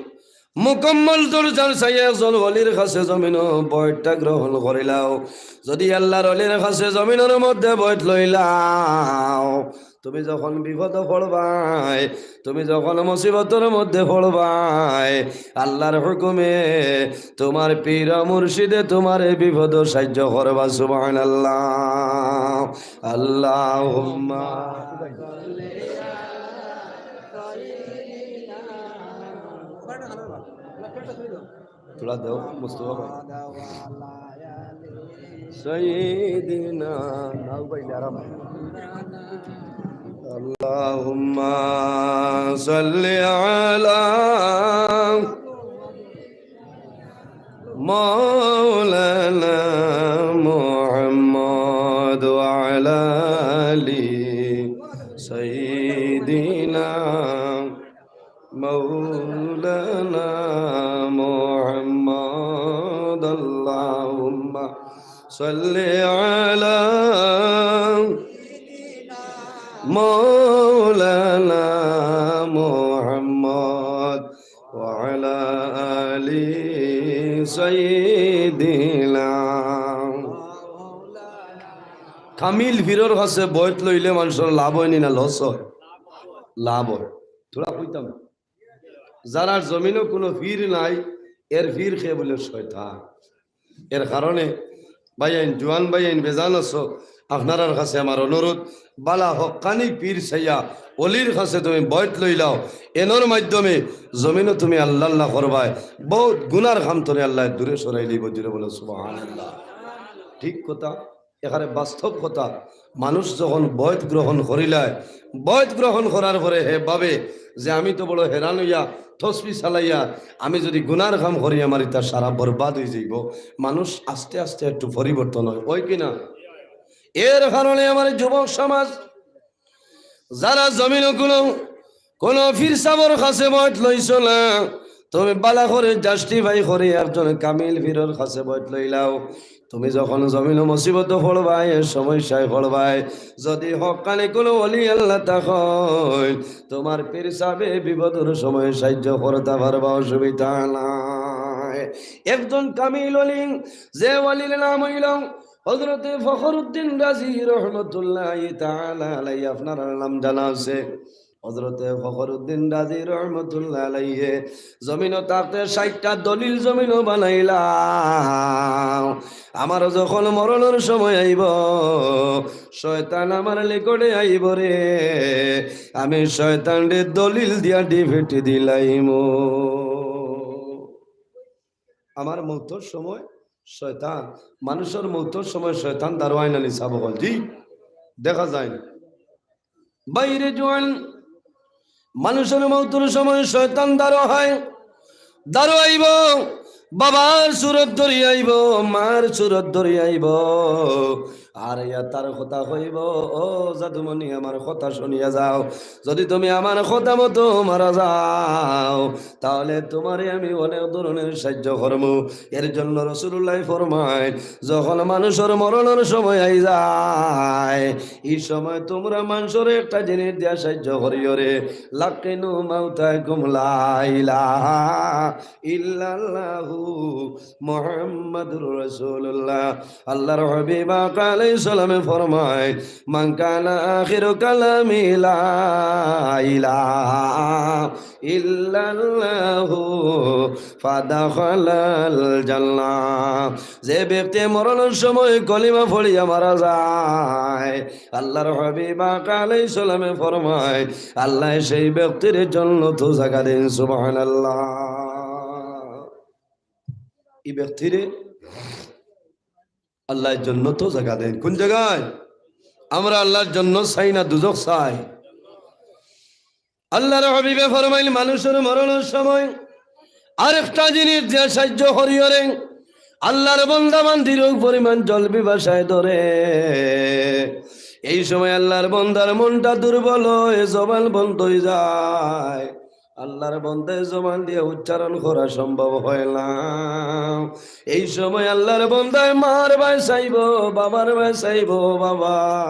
মুকম্মল দরজার চাইয়া একজন ওলির কাছে জমিনো বয়তটা গ্রহণ করিলাও। যদি আল্লাহর ওলির কাছে জমিনর মধ্যে বয়ত লইলাও, তুমি যখন বিপদো পড়বায়, তুমি যখন মুসিবতর মধ্যে পড়বায়, আল্লাহর হুকুমে তোমার পীর মুর্শিদে তোমার এই বিপদো সাহায্য করবা। সুবহানাল্লাহ। আল্লাহুম্মা থোড়া দেও, মুস্তফা ভাই। সাইয়্যিদিনা, নাও ভাই, আরাম। আল্লাহুম্মা সাল্লি আলা مولانا محمد وعلى آل سيدنا مولانا محمد. اللهم صل على مولانا محمد وعلى آل سيدنا. কামিল পীরর কাছে বয়ত লইলে মানুষর লাভ অয়নি না লস অয়? লাভ অয়। থোড়া কইতাম, যারার জমিনো কুনু পীর নাই, এর পীর কে বুলে শয়তান। এর কারণে ভাইয়াইন, জুয়ান ভাইয়াইন, বেজান আছো, আপনারার কাছে আমার অনুরোধ, বালা হক্কানি পীর চাইয়া ওলির কাছে তুমি বয়ত লইলাও, এনর মাধ্যমে জমিনো তুমি আল্লাহ আল্লাহ করবায়, বহুত গুনার কাম তনে আল্লায় দূরে সরাইলিবো। জুরে বলো সুবহানাল্লাহ। ঠিক কথা, এখানে বাস্তব কথা। মানুষ যখন বয়ত গ্রহণ করিলায়, বয়ত গ্রহণ করার পরে হে ভাবে যে আমি তো বড় হেরান অইয়া তসবি চালাইয়া আমি যদি গুনার কাম করি, আমার ইতা সারা বরবাদ অইযাইবো। মানুষ আস্তে আস্তে একটু পরিবর্তন অয়, অয় কি না? এর কারণে আমার যুবক সমাজ, যারা জমিনো কুনু, কুনু পীর সাবর কাছে বয়ত লইছো না, তুমি বালা করি justify করি একজন কামিল পীরর কাছে বয়ত লইলাও। তুমি যখন জমিনো মুসিবতো পড়বায়, সমস্যায় পড়বায়, যদি হক্কানি কুনু ওলি আল্লাহ থাকইন, তোমার পীর সাবে বিপদর সময় সাহায্য করতা পারবা, অসুবিধা নাই। একজন কামিল ওলি, যে ওলির নাম অইলো হযরতে ফখরুদ্দিন রাজি রহমতুল্লাহি তাআলা আলাইহি, আপনারার নাম জানা আছে। হযরতে ফখরুদ্দিন রাজি রহমতুল্লাহ আলাইহি জমিনো থাকতে ষাইটটা দলিল জমিনো বানাইলা। আমার যখন মরণর সময় আইবো, শয়তান আমার নিকটে আইবো রে, আমি শয়তানরে দলিল দিয়া defeat দিলাইমু। আমার মউতর সময় শয়তান, মানুষর মউতর সময় শয়তান দাঁড়ায় না নি সাব অকল? জি, দেখা যায় না। ভাইরে জুয়ান, মানুষর মউতর সময় শয়তান দাঁড়ায়, দাঁড়াইবো, বাবার সুরত ধরি আইবো, মার সুরত ধরি আইবো, আর ইয়া তার কথা কইবো, "ও জাদুমণি, আমার কথা শুনিয়া যাও, যদি তুমি আমার কথা মতো মারা যাও, তাহলে তোমারে আমি অনেক ধরনের সাহায্য করমু।" এর জন্য রাসূলুল্লাহ ফরমায়, যখন মানুষর মরণর সময় আই যায়, এই সময় তোমরা মানুষর একটা জিনিস দিয়া সাহায্য করিও রে, লাকিনু মাউতাকুম লা ইলাহা ইল্লাল্লাহু মুহাম্মাদুর রাসূলুল্লাহ। আল্লাহর হাবিব আকা আলাইহিস সালামে ফরমায়, "মান কানা আখিরু কালামি লা ইলাহা ইল্লাল্লাহু ফাদাখালাল জান্নাহ।" যে ব্যক্তি মরণর সময় কলিমা পড়িয়া মারা যায়, আল্লাহর হাবিব আকা আলাইহিস সালামে ফরমায়, আল্লাহ সেই ব্যক্তির জন্নত জাগা দেন। সুবহানাল্লাহ। এই ব্যক্তিরে আল্লায় জন্নতো জাগা দেইন। কুন জাগায়? আমরা আল্লার জন্নত চাই না দুজখ চাই? আল্লার হাবিবে ফরমাইন, মানুষর মরণর সময় আরেকটা জিনিস দিয়া সাইয্য করিও রে, আল্লার বন্দা বান্দির অউ পরিমাণ জল পিপাসায় ধরে, এই সময় আল্লার বন্দার মনটা দুর্বল অয়, জবান বন্ধ অইযায়। আল্লার বন্দায় জবান দিয়া উচ্চারণ করা সম্ভব অয় না। এই সময় আল্লার বন্দায় মার বায় চাইবো, বাবার বায় চাইবো, "বাবা,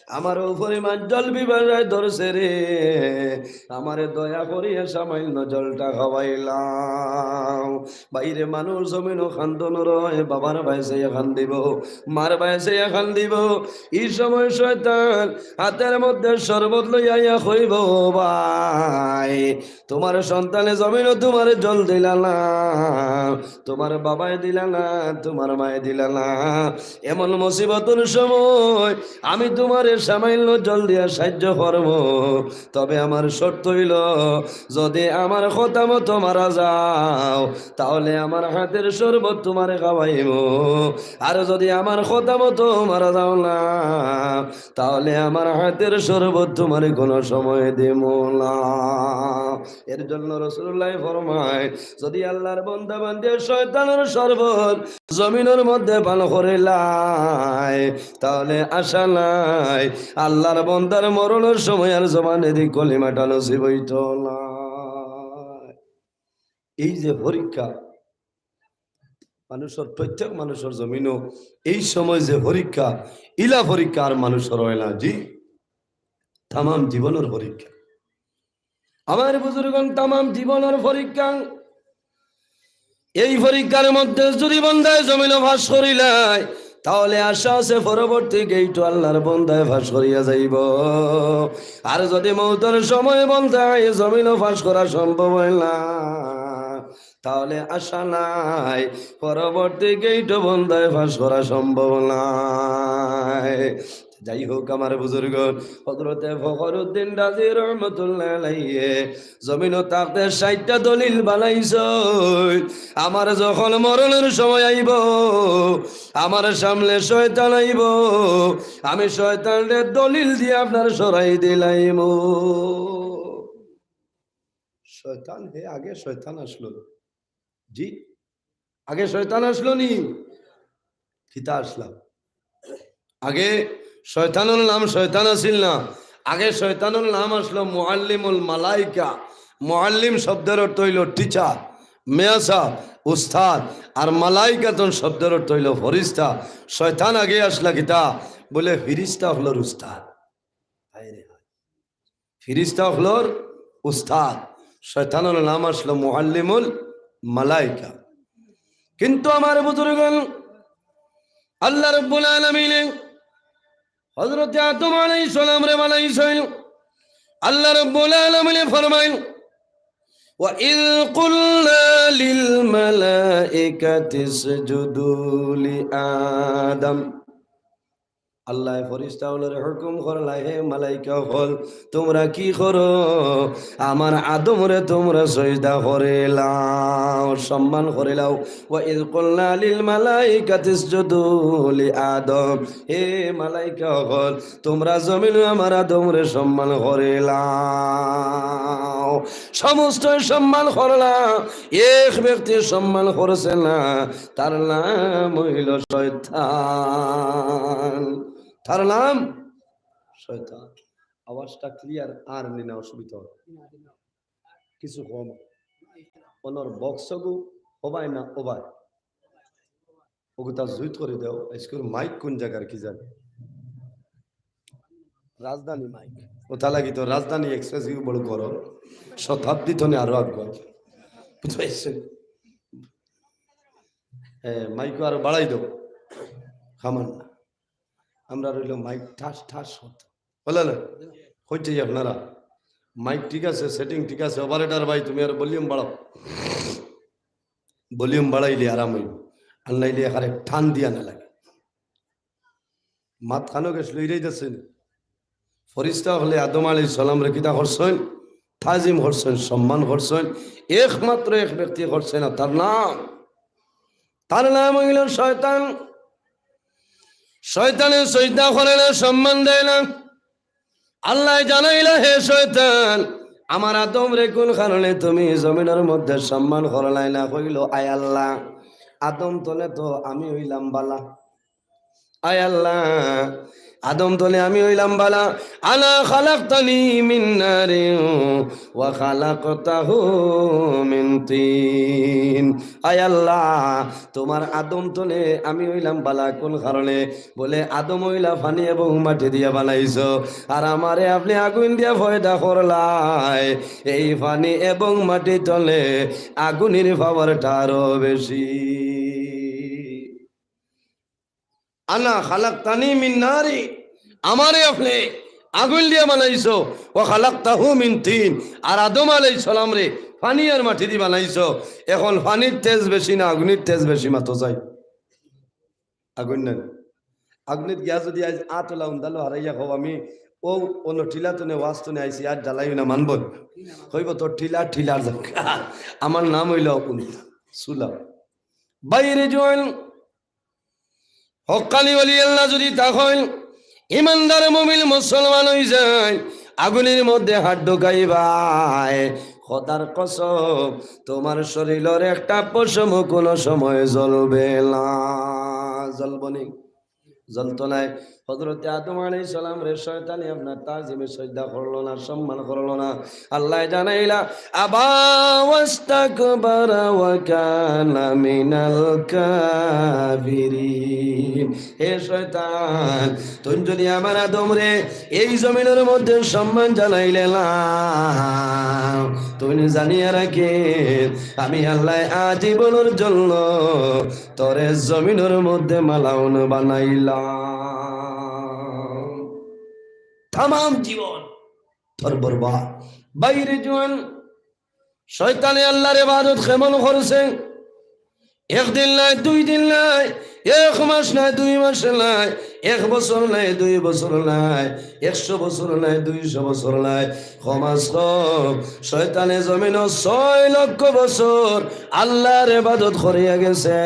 আমার অউ পরিমাণ জল পিপাসায় ধরছে রে, আমারে দয়া করিয়া সামান্য জলটা খাওয়াইলাও।" ভাইরে, মানুষ জমিনো কান্দন রয়, বাবার বায় চাইয়া কান্দিবো, মার বায় চাইয়া কান্দিবো। ই সময় শয়তান হাতের মধ্যে শরবত লইয়া আইয়া কইবো, "ভাই, তুমার সন্তানে জমিনো তুমারে জল দিলা না, তুমার বাবায় দিলা না, তুমার মায়ে দিলা না। এমন মুসিবতর সময় আমি তুমারে সামান্য জল দিয়া সাইয্য করমু, তবে আমার শর্ত অইলো, যুদি আমার কথা মতো মারা যাও, তাহলে আমার হাতের শরবত তুমারে খাওয়াইমু, আর যুদি আমার কথা মতো মারা যাও না, তাহলে আমার হাতের শরবত তুমারে কুনু সময় দিমু না।" এর জন্য রাসুলুল্লায় ফরমাইন, যুদি আল্লার বন্দা বান্দি শয়তানর শরবত জমিনর মধ্যে পান করিলায়, তাহলে আশা নাই, আল্লার বন্দার মরণর সময় আর জবানেদি কলিমাটা নসিব অইতো না। এই যে পরীক্ষা, মানুষর, প্রত্যেক মানুষর জমিনো এই সময় যে পরীক্ষা, ইলা পরীক্ষা আর মানুষর অয় না। জি, তামাম জীবনর পরীক্ষা। আমার বুজুর্গণ, তামাম জীবনর পরীক্ষা। এই পরীক্ষার মধ্যে যুদি বন্দায় জমিনো পাশ করিলায়, তাহলে আশা আছে পরবর্তী গেইটো আল্লার বন্দায় পাশ করিয়া যাইবো। আর যুদি মউতর সময় বন্দায় জমিনো পাশ করা সম্ভব অয় না, তাহলে আশা নাই, পরবর্তী গেইটো বন্দায় পাশ করা সম্ভব নায়। যাই হোক, আমার বুজুর্গ হযরতে ফখরুদ্দিন রাজি রহমতুল্লাহ আলাইহি জমিনো থাকতে ষাইটটা দলিল বানাইছইন, আমার যখন মরণর সময় আইবো, আমার সামনে শয়তান আইবো, আমি শয়তানরে দলিল দিয়া আপনার সরাই দিলাইমু। শয়তান হে আগে শয়তান আছলো। জি, আগে শয়তান আছলো নি? কিতা আছলা? আগে শয়তানর নাম শয়তান আছিল না, আগে শয়তানর নাম আছলো মুআল্লিমুল মালাইকা। মুআল্লিম শব্দর অর্থ অইলো teacher, মেয়াসাব, উস্তাদ, আর মালাইকাতুন শব্দর অর্থ অইলো ফিরিস্তা। শয়তান আগে আছলা কিতা? বলে ফিরিস্তা অকলর উস্তাদ। হায় রে হায়। ফিরিস্তা অকলর উস্তাদ। শয়তানর নাম আছলো মুআল্লিমুল মালাইকা। কিন্তু আমার বুজুর্গণ, আল্লাহ রাব্বুল আলামিনে হযরতে আদম আলাইহিস সালামরে বানাইছইন। আল্লাহ রাব্বুল আলামিনে ফরমাইন, "ওয়া ইয কুলনা লিল মালাইকাতি ইসজুদু লি আদম।" আল্লায় ফিরিস্তা অকলরে হুকুম করলা, "হে মালাইকা অকল, তুমরা কি করো? আমার আদমরে তুমরা সইজদা করিলাও, সম্মান করিলাও।" "ওয়া ইয কুলনা লিল মালাইকাতি ইসজুদু লি আদম।" হে মালাইকা অকল, তুমরা জমিনো আমার আদমরে সম্মান করিলাও। সমস্ত সম্মান করলা, এক ব্যক্তি সম্মান করছে না, তার নাম অইলো শয়তান। তার নাম শয়তান। আওয়াজটা clear আর নি না অসুবিধা অয়? কিছু কম। অনর box গু হবায় না ওবায়? ওগুতা জুইত করি দেও। আইজকুর মাইক কুন জাগার কি জানি? রাজধানী মাইক। ওটা লাগি তো রাজধানী এক্সপ্রেস ইউ বড় করো। শতাব্দী তো নে আরো আগুয়াই। বুঝতে পারছো? হ্যাঁ, মাইক আরো বাড়াই দেও। খামান না। আমরা রইল মাইক ঠাস ঠাস হতো। বলে না? হচ্ছে আপনারা। মাইক ঠিক আছে, সেটিং ঠিক আছে। অপারেটর ভাই, তুমি আর ভলিউম বাড়াও। ভলিউম বাড়াইলে আরাম অইবো। আর নাইলে এখানে টান দিয়া না লাগে। মাত খানো গেছিল, ইরাই যাচ্ছে না। ফিরিস্তা অকলে আদম আলাইহিস সালামরে কিতা করছইন? তাজিম করছইন, সম্মান করছইন। একমাত্র এক ব্যক্তি করছে না, তার নাম তার নাম অইল শয়তান। শয়তানে সইজদা করে না, সম্মান দেয় না। আল্লায় জানাইলা, হে শয়তান, আমার আদমরে কুন কারণে তুমি জমিনর মধ্যে সম্মান করলায় না? কইল, আয় আল্লাহ, আদম তলে তো আমি অইলাম বালা। আয় আল্লাহ, আদম তলে আমি অইলাম বালা। আনা খালাকতানি মিন নারিন ওয়া খালাকতাহু মিন তিন। আয় আল্লাহ, তুমার আদম তলে আমি অইলাম বালা কুন কারণে? বলে, আদম অইলা পানি এবং মাটি দিয়া বানাইছো, আর আমারে আপনে আগুইন দিয়া পয়দা করলায়। এই পানি এবং মাটি তলে আগুনের পাওয়ারটা আরো বেশি। আনা খালাকতানি মিন নারি, আমারে আপনে আগুইন দিয়া বানাইছো, ওয়া খালাকতাহু মিন তিন, আর আদম আলাইহিস সালামরে পানি আর মাটি দি বানাইছো। এখন পানির তেজ বেশি না আগুনের তেজ বেশি? মাতো চাই আগুইন না। আগুইনিত গিয়া যদি আইজ আত ওলা উন্দালো হারাইয়া কও, আমি ও অন্য টিলা তনে ওয়াজ তনে আইছি, আর জ্বালাইও না, মানবো? কইব, তোর টিলা টিলার যাক, আমার নাম অইল আগুন, চুলা। বাইরে জোয়ান, হক্কানি ওলি আল্লাহ যদি তা কইন, ইমানদার মুমিন মুসলমান অই যায়, আগুনের মধ্যে হাত ঢুকাইবায়, খোদার কসম, তুমার শরীলর একটা পশমও কুনু সময় জ্বলবে না। জ্বলবো নি? জ্বলতো নায়। হযরতে আদম আলাইহিস সালামরে শয়তানে আপনার তাজিমে সজদা করলো না, সম্মান করলো না। আল্লায় জানাইলা, আবা ওয়াস্তাকবারা ওয়া কানা মিনাল কাফিরিন। হে শয়তান, তুই যদি আমার আদমরে এই জমিনর মধ্যে সম্মান জানাইলে না, তুই জানিয়া রাখিস, আমি আল্লায় আজীবনর জন্য তোরে জমিনর মধ্যে মালাউন বানাইলাম। তামাম জীবন তোর বরবাদ। বাইরে জোয়ান, শয়তানে আল্লাহর ইবাদত কেমন করছে? একদিন নায়, দুই দিন নায়, এক মাস নায়, দুই মাস নায়, এক বছর নায়, দুই বছর নায়, একশো বছর নায়, দুইশো বছর নায়, কম আজ কম শয়তানে জমিনো ছয় লক্ষ বছর আল্লাহর ইবাদত করিয়া গেছে,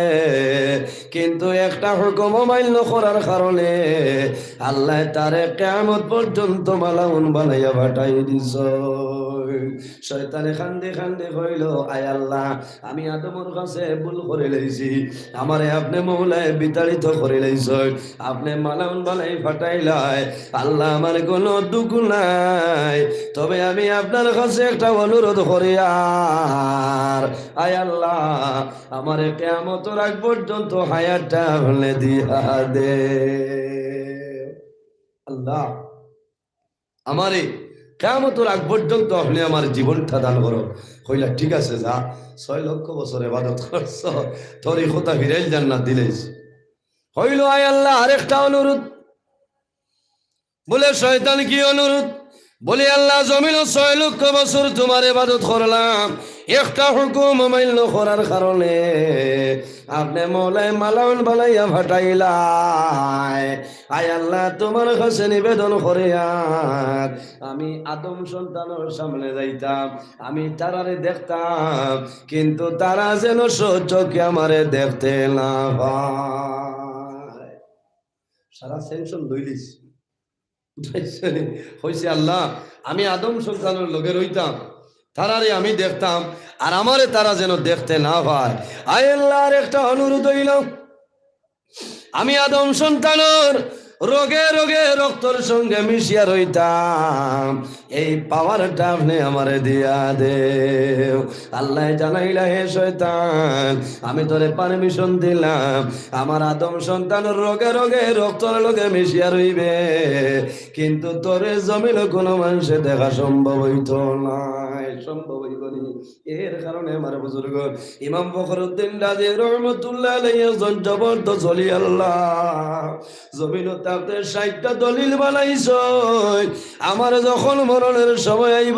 কিন্তু একটা হুকুম অমান্য করার কারণে আল্লায় তারে কিয়ামত পর্যন্ত মালাউন বানাইয়া পাঠাই দিছইন। শয়তানে কান্দি কান্দি কইল, আয় আল্লাহ, আমি আদমর কাছে ভুল করিলাইছি, আমারে আপনে মওলায় বিতাড়িত করিলাইছইন, আপনে মালাউন বানাই পাঠাইলায়, আল্লাহ, আমার কুনু দুখ নাই, তবে আমি আপনার কাছে একটা অনুরোধ করিয়ার, আয় আল্লাহ, আমারে কিয়ামতর আগ পর্যন্ত হায়াতটা আপনে দিয়া দেইন। আল্লাহ, আমারে কিয়ামতর আগ পর্যন্ত আপনে আমার জীবনটা দান করো। কইলা, ঠিক আছে, যা, ছয় লক্ষ বছর ইবাদত করছো, তোর ই কথা ফিরাইল জান্নাত দিলাইছি। কইল, আয় আল্লাহ, আরেকটা অনুরোধ। বলে, শয়তান, কি অনুরোধ? বলে, আল্লাহ, জমিনো ছয় লক্ষ বছর তুমার ইবাদত করলাম, একটা হুকুম অমান্য করার কারণে আপনে মওলায় মালাউন বানাইয়া পাঠাইলায়। আয় আল্লাহ, তুমার কাছে নিবেদন করিয়ার, আমি আদম সন্তানর সামনে যাইতাম, আমি তারারে দেখতাম, কিন্তু তারা যেন স্বচক্ষে আমারে দেখতে না পায়। সারা sanction লইলিস। কইছে, আল্লাহ, আমি আদম সন্তানর লগে রইতাম, তারারে আমি দেখতাম, আর আমারে তারা যেন দেখতে না পায়। আয় আল্লাহ, আরেকটা অনুরোধ অইল, আমি আদম সন্তানর রগে রগে রক্তর সঙ্গে মিশিয়া রইতাম, এই পাওয়ারটা আপনে আমারে দিয়া দেও। আল্লায় জানাইলা, হে শয়তান, আমি তোরে permission দিলাম, আমার আদম সন্তানর রগে রগে রক্তর লগে মিশিয়া রইবে, কিন্তু তোরে জমিনো কুনু মানষে দেখা সম্ভব অইতো নায়, সম্ভব অইবো নি? এর কারণে আমার বুজুর্গ ইমাম ফখরুদ্দিন রাজি রহমতুল্লাহ আলাইহি একজন জবরদস্ত ওলি আল্লাহ, জমিনো তাতে ষাইটটা দলিল বানাইছইন। আমার যখন মরণের সময় আইব,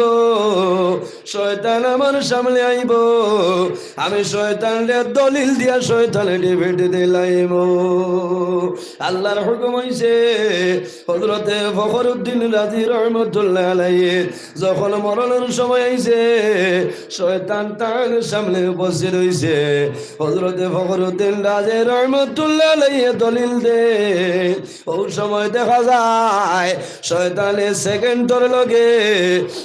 শয়তান আমার সামনে আইব, আমি শয়তানরে দলিল দিয়া শয়তানে ডিফিট দিলাইব। আল্লাহর হুকুম অইছে, হযরতে ফখরুদ্দিন রাজি রহমতুল্লাহ আলাইহি যখন মরণের সময় আইছে, শয়তান তার সামনে উপস্থিত অইছে। হযরতে ফখরুদ্দিন রাজি রহমতুল্লাহ আলাইহি দলিল দে, অউ সময় দেখা যায় শয়তানে সেকেন্ডর লগে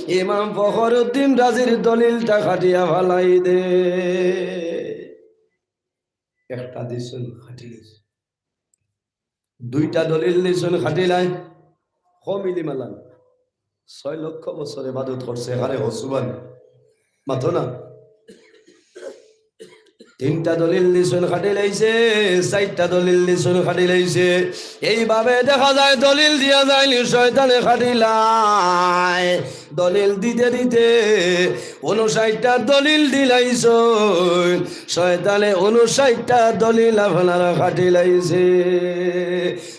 ইমাম ফখরুদ্দিন রাজির দলিলটা কাটিয়া ফালাই দে। একটা দিছইন, কাটি লাইছে। দুইটা দলিল দিছইন, কাটি লাইছে। কম ইলিম আলা না। ছয় লক্ষ বছর ইবাদত করছে, আরে হসুবান। মাতো না। তিনটা দলিল দিছইন, কাটি লাইছে। চাইরটা দলিল দিছইন, কাটি লাইছে। এইভাবে দেখা যায় দলিল দিয়া যায়নি, শয়তানে কাটি লায়। দলিল দিতে দিতে ঊনষাটটা দলিল দিলাইছইন, শয়তানে ঊনষাটটা দলিল আপনারা কাটি লাইছে।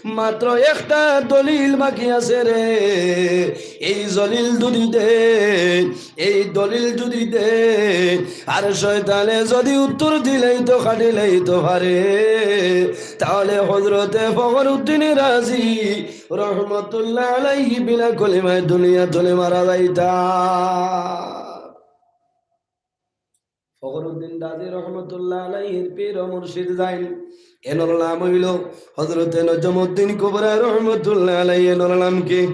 মাত্র একটা দলিল বাকি আছে রে। এই দলিল যদি দে, এই দলিল যদি দে, আর শয়তানে যদি উত্তর দিলাইতো, কাটি লাইতো পারে, তাহলে হযরতে ফখরুদ্দিন রাজি রহমতুল্লাহ আলাইহি বিনা কলিমায় দুনিয়া থনে মারা যাইতা। ফখরুদ্দিন রাজি রহমতুল্লাহ আলাইহির পীর ও মুর্শিদ যাইন, এনর নাম অইল হযরতে নজমুদ্দিন কুবরা রহমতুল্লাহ আলাইহি। এনর নাম কি?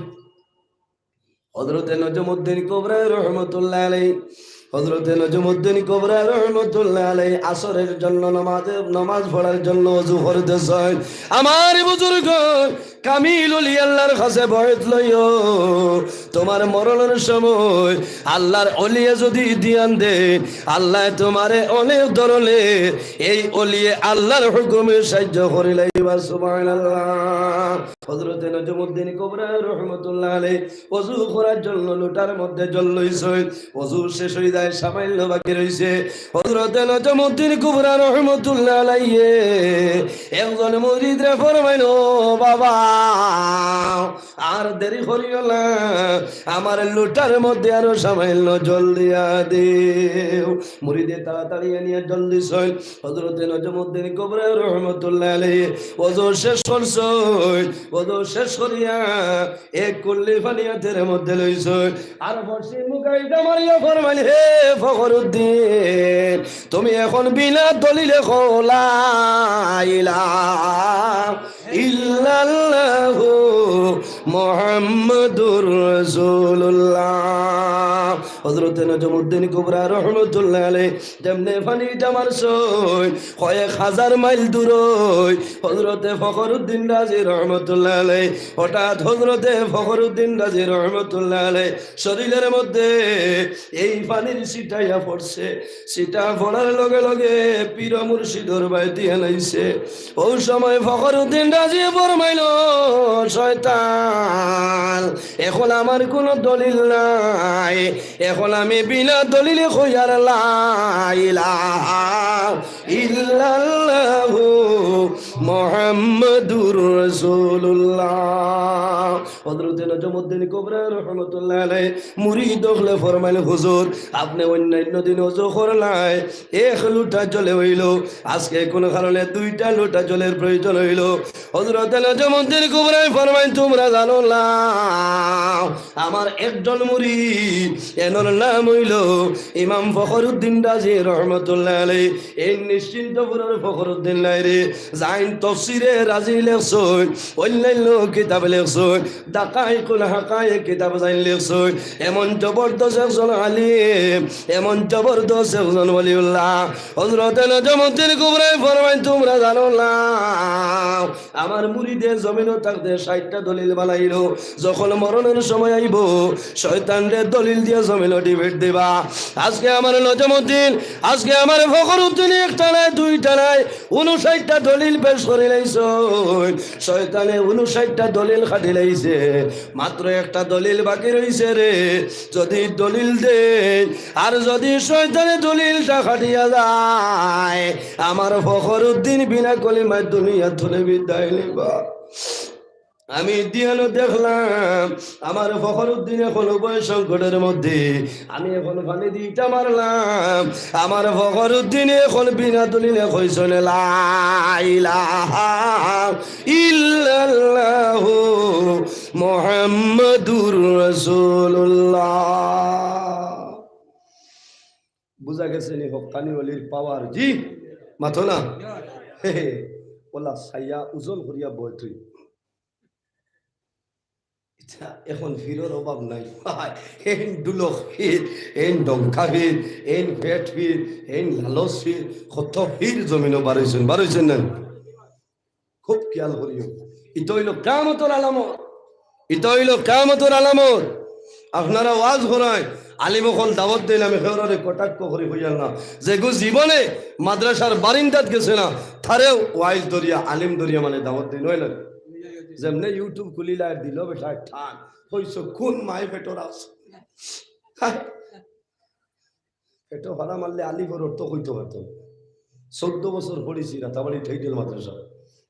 হযরতে নজমুদ্দিন কুবরা রহমতুল্লাহ আলাইহি। হযরতে নজমুদ্দিন কুবরা রহমতুল্লাহ আলাইহি আসরের জন্য নামাজে, নামাজ পড়ার জন্য অজু করতেছইন। আমার বুজুর্গ, কামিল অলি আল্লাহর কাছে বয়াত লইও। তোমার মরণের সময় আল্লাহর অলিয়ে যদি ধ্যান দেন, আল্লায় তোমারে অনেক ধরনের এই অলিয়ে আল্লাহর হুকুমে সাহায্য করিলাইবা। সুবহানাল্লাহ। হযরতে নজমুদ্দিন কুবরা রহমতুল্লাহ আলাইহি অজু করার জন্য লোটার মধ্যে জল লইছইন। অজু শেষ অই যায়, সামান্য বাকি রইছে। হযরতে নজমুদ্দিন কুবরা রহমতুল্লাহ আলাইহি একজন মুরিদরে ফরমাইন, "ও বাবা, আর দেরি করিও না, আমার লোটার মধ্যে আরো সামান্য জল দিয়া দেও।" মুরিদে তাড়াতাড়ি আনিয়া জল দিছইন। হযরতে নজমুদ্দিন কুবরা রহমতুল্লাহ আলাইহি অজু শেষ করছইন, অজু শেষ করিয়া এক কুল্লি পানি আতের মধ্যে লইছইন, আর পশ্চিম মুখাইটা মারিয়া ফরমাইন, "হে ফখরুদ্দিন, তুমি এখন বিনা দলিলে কও, লা ইলাহা ইল্লাল্লাহু মুহাম্মাদুর রাসূলুল্লাহ।" হযরতে নজমুদ্দিন কুবরা রহমতুল্লাহ আলাইহি যেমনে পানিটা মারছইন, কয়েক হাজার মাইল দূরই হযরতে ফখরুদ্দিন রাজি রহমতুল্লাহ আলাইহি, হঠাৎ হযরতে ফখরুদ্দিন রাজি রহমতুল্লাহ আলাইহি শরীরের মধ্যে এই পানির ছিটাইয়া পড়ছে। ছিটা পড়ার লগে লগে পীর মুর্শিদর বায়দি আনাইছে। অউ সময় ফখরুদ্দিন রাজি ফরমাইল, "শয়তান, এখন আমার কোনো দলিল নাই, এখন আমি বিনা দলিলে কইয়ার লা ইলাহা ইল্লাল্লাহু মুহাম্মাদুর রাসূলুল্লাহ।" হযরতে নজমুদ্দিন কুবরা রহমতুল্লাহ আলাইহি মুরিদ অকলে ফরমাইল, "হুজুর, আপনে অন্যান্য দিন অজু করলায়, এক লোটা জলে অইল, আজকে কোন কারণে দুইটা লোটা জলের প্রয়োজন অইল?" হযরতে নজমুদ্দিন কুবরায় ফরমাইন, "তুমরা জানো না, আমার একজন মুরিদ, এনর নাম অইল ইমাম ফখরুদ্দিন রাজি রহমতুল্লাহ আলাইহি।" এই নিশ্চিন্তপুরর ফখরুদ্দিন নায় রে, যাইন তফসিরে রাজি লেখছইন, অন্যান্য কিতাব লেখছইন, দাকাইকুল হাকায়েক কিতাব যাইন লেখছইন, এমন জবরদস্ত একজন আলিম, এমন জবরদস্ত একজন ওলিউল্লাহ। হযরতে নজমুদ্দিন কুবরায় ফরমাইন, "তুমরা জানো না, আমার মুরিদে জমিনো থাকতে ষাইটটা দলিল বানাইল, যখন মরণের সময় আইব, শয়তানরে দলিল দিয়া জমিনো ডিফিট দিবা।" আজকে আমার নজমুদ্দিন, আজকে আমার ফখরুদ্দিন একটা নায়, দুইটা নায়, ঊনষাইটটা দলিল পেশ করিলাইছইন, শয়তানে ঊনষাইটটা দলিল কাটিলাইছে, মাত্র একটা দলিল বাকি রইছে রে। যদি দলিল দেয় আর যদি শয়তানে দলিলটা কাটিয়া যায়, আমার ফখরুদ্দিন বিনা কলিমায় দুনিয়া থনে বিদায় নিবা। আমি ধ্যানো দেখলাম, আমার ফখরুদ্দিন এখন উভয় সংকটের মধ্যে। আমি এখন পানি দুইটা মারলাম, আমার ফখরুদ্দিন এখন বিনা দলিলে কইছইন, "লা ইলাহা ইল্লাল্লাহু মুহাম্মাদুর রাসূলুল্লাহ।" বুঝা গেছে নি হক্কানি ওলির পাওয়ার? জি, মাতো না। হে হে, ওলা সাইয়া ওজন করিয়া বয় তুই। ইতা এখন ফিরর অভাব নাই। এইন ডুলক ফির, এইন ডঙ্কা ফির, এইন ফেট ফির, এইন লালচ ফির, কত ফির জমিনো বারইছইন, বারইছইন না? খুব খেয়াল করিও, ইতা অইলো কিয়ামতর আলামত। ইতা অইলো কিয়ামতর আলামত। আপনারা ওয়াজ করায়, আলিম অকল দাওয়াত দেইন, আমি কেউররে কটাক্ষ করি কইয়ার না। যেগু জীবনে মাদ্রাসার বারিন্দাত গেছে না, তারেও ওয়াইজ ধরিয়া, আলিম ধরিয়া মানে দাওয়াত দেইন, অয় না? যেমনে YouTube খুলিলা আর দিল বেটা টান, কইছো কোন মায় পেটর আছে? পেটো ফাড়া মারলে আলিফর অর্থ কইতো পারতো না। চৌদ্দ বছর পড়ছি রাতাবাড়ি টাইটেল মাদ্রাসা।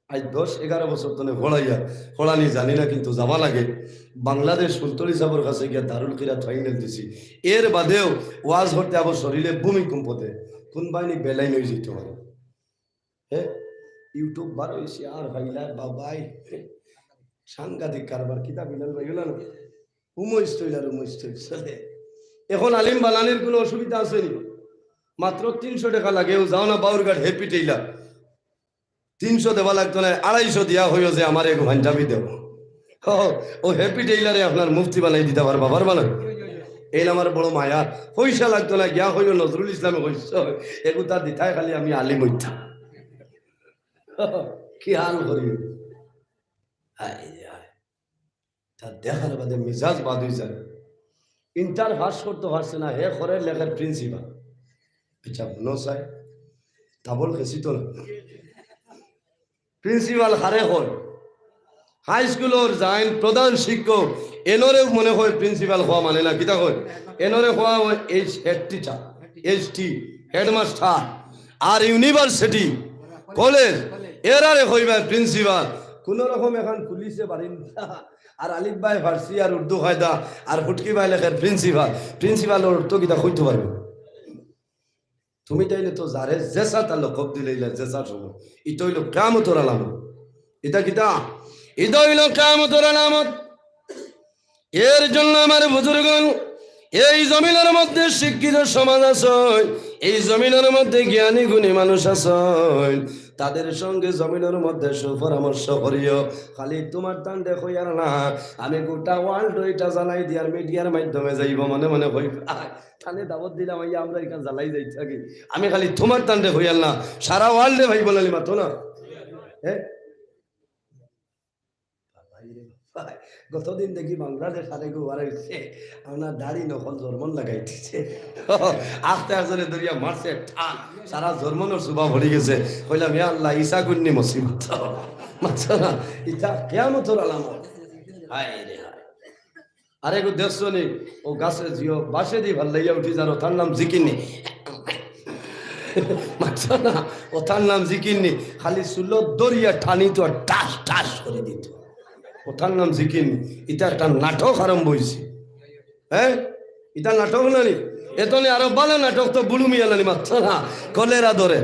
আজ দশ এগারো বছর তনে পড়াইয়া, পড়ানি জানি না, কিন্তু যাওয়া লাগে। বাংলাদেশ ফুলতলি সাবর কাছে গিয়া দারুল কিরাত ফাইনাল দিছি। এর বাদেও ওয়াজ করতে আবার শরীরে ভূমিকম্প দেয়, কোন বাহিনী বেলাইন অই যেতে পারে। হ্যাঁ, YouTube বারইছে আর ফাইলা বাবাই, সাংঘাতিক কারবার। কিতা বিলাল ভাই, অইলো না? উমইস তৈল আর উমইস তৈল চলে। এখন আলিম বানানির কোনো অসুবিধা আছে নি? মাত্র তিনশো টেকা লাগে, ও যাও না বাউরঘাট হ্যাপি টেইলার, তিনশো দেওয়া লাগতো না, আড়াইশো দিয়া কইও যে আমার এগু পাঞ্জাবি দেও। ও, ও হ্যাপি টেইলারে আপনার মুফতি বানাই দিতা পারবা, পারবা না? এইন আমার বড় মায়া, পয়সা লাগতো না, গিয়া কইও নজরুল ইসলামে কইছে, এগু তা দিতায় খালি আমি আলিম অইতাম। খেয়াল করিও। হায় রে হায়। তা দেখার বাদে মিজাজ বাদ অই যায়। ইন্টার পাস করতো পারছে না, হে করে লেখের প্রিন্সিপাল। আচ্ছা, হুনো চাই, তাবল খেছি তো না। প্রিন্সিপাল কারে কয়? হাই স্কুলর যাইন প্রধান শিক্ষক, এনরে মনে কয় প্রিন্সিপাল কওয়া মানে না, কিতা কয়? এনরে কওয়া অয় H head teacher, H T, headmaster, আর ইউনিভার্সিটি, কলেজ, এরারে কইবা প্রিন্সিপাল। কোনো রকম এখন পুলিশে বারিন্দা, আর আলিফ ভাই ফার্সি আর উর্দু কায়দা, আর ফুটকি ভাই লেখের প্রিন্সিপাল। প্রিন্সিপালর অর্থ কিতা কইতো পারবে? তুমি তাইলে তো যারে যেসা তা লকব দিলাইলা, যেসা সময়। ইটা অইলো কিয়ামতর আলামত। ইটা কিতা? ইটা অইলো কিয়ামতর আলামত। এর জন্য আমার বুজুর্গণ, এই জমিনর মধ্যে শিক্ষিত সমাজ আছে, এই জমিনর মধ্যে জ্ঞানী গুণী মানুষ আছে, তাদের সঙ্গে জমিনর মধ্যে সুপরামর্শ করিও। খালি তুমার তান্ডে কইয়ার না, আমি গোটা ওয়ার্ল্ড ইটা জানাই দিয়ার মিডিয়ার মাধ্যমে যাইব, মনে মনে কই, আহ, তানে দাওয়াত দিলাম, আইয়া আমরা এখান জ্বালাই যাই থাকি। আমি খালি তুমার তান্ডে কইয়ার না, সারা ওয়ার্ল্ডে ভাই বলালি মাতো না। হ্যাঁ? বাবাই রে বাবাই, গতদিন দেখি বাংলাদেশ আরেক বার আইছে, আপনার দাড়ি নকল জর্মন লাগাই দিছে। আস্তে আস্তে ধরিয়া মারছে টান, সারা জর্মনর সুবা পড়ি গেছে। কইলাম, "ইয়া আল্লাহ, ইসা গুন্নি মুসিবত।" মারছে না, ইটা কিয়ামতর আলামত। হায় রে হায়। আরে গো, দেখছো নি? ও গাছে জিও, বাঁশে দি ভাল্লাইয়া উঠি যার, ওটার নাম জিকিনি। মারছো না? ওটার নাম জিকিনি। খালি চুলো দরিয়া টানি তো আর টাস টাস করি দিত। ওটার নাম জিকিনি। ইটা একটা নাটক আরম্ভ অইছে। হ্যাঁ? ইটা নাটক না নি? এতনে আরো ভালা নাটক তো বুড়ু মিয়া নানি মারছো না? কলেরা ধরে।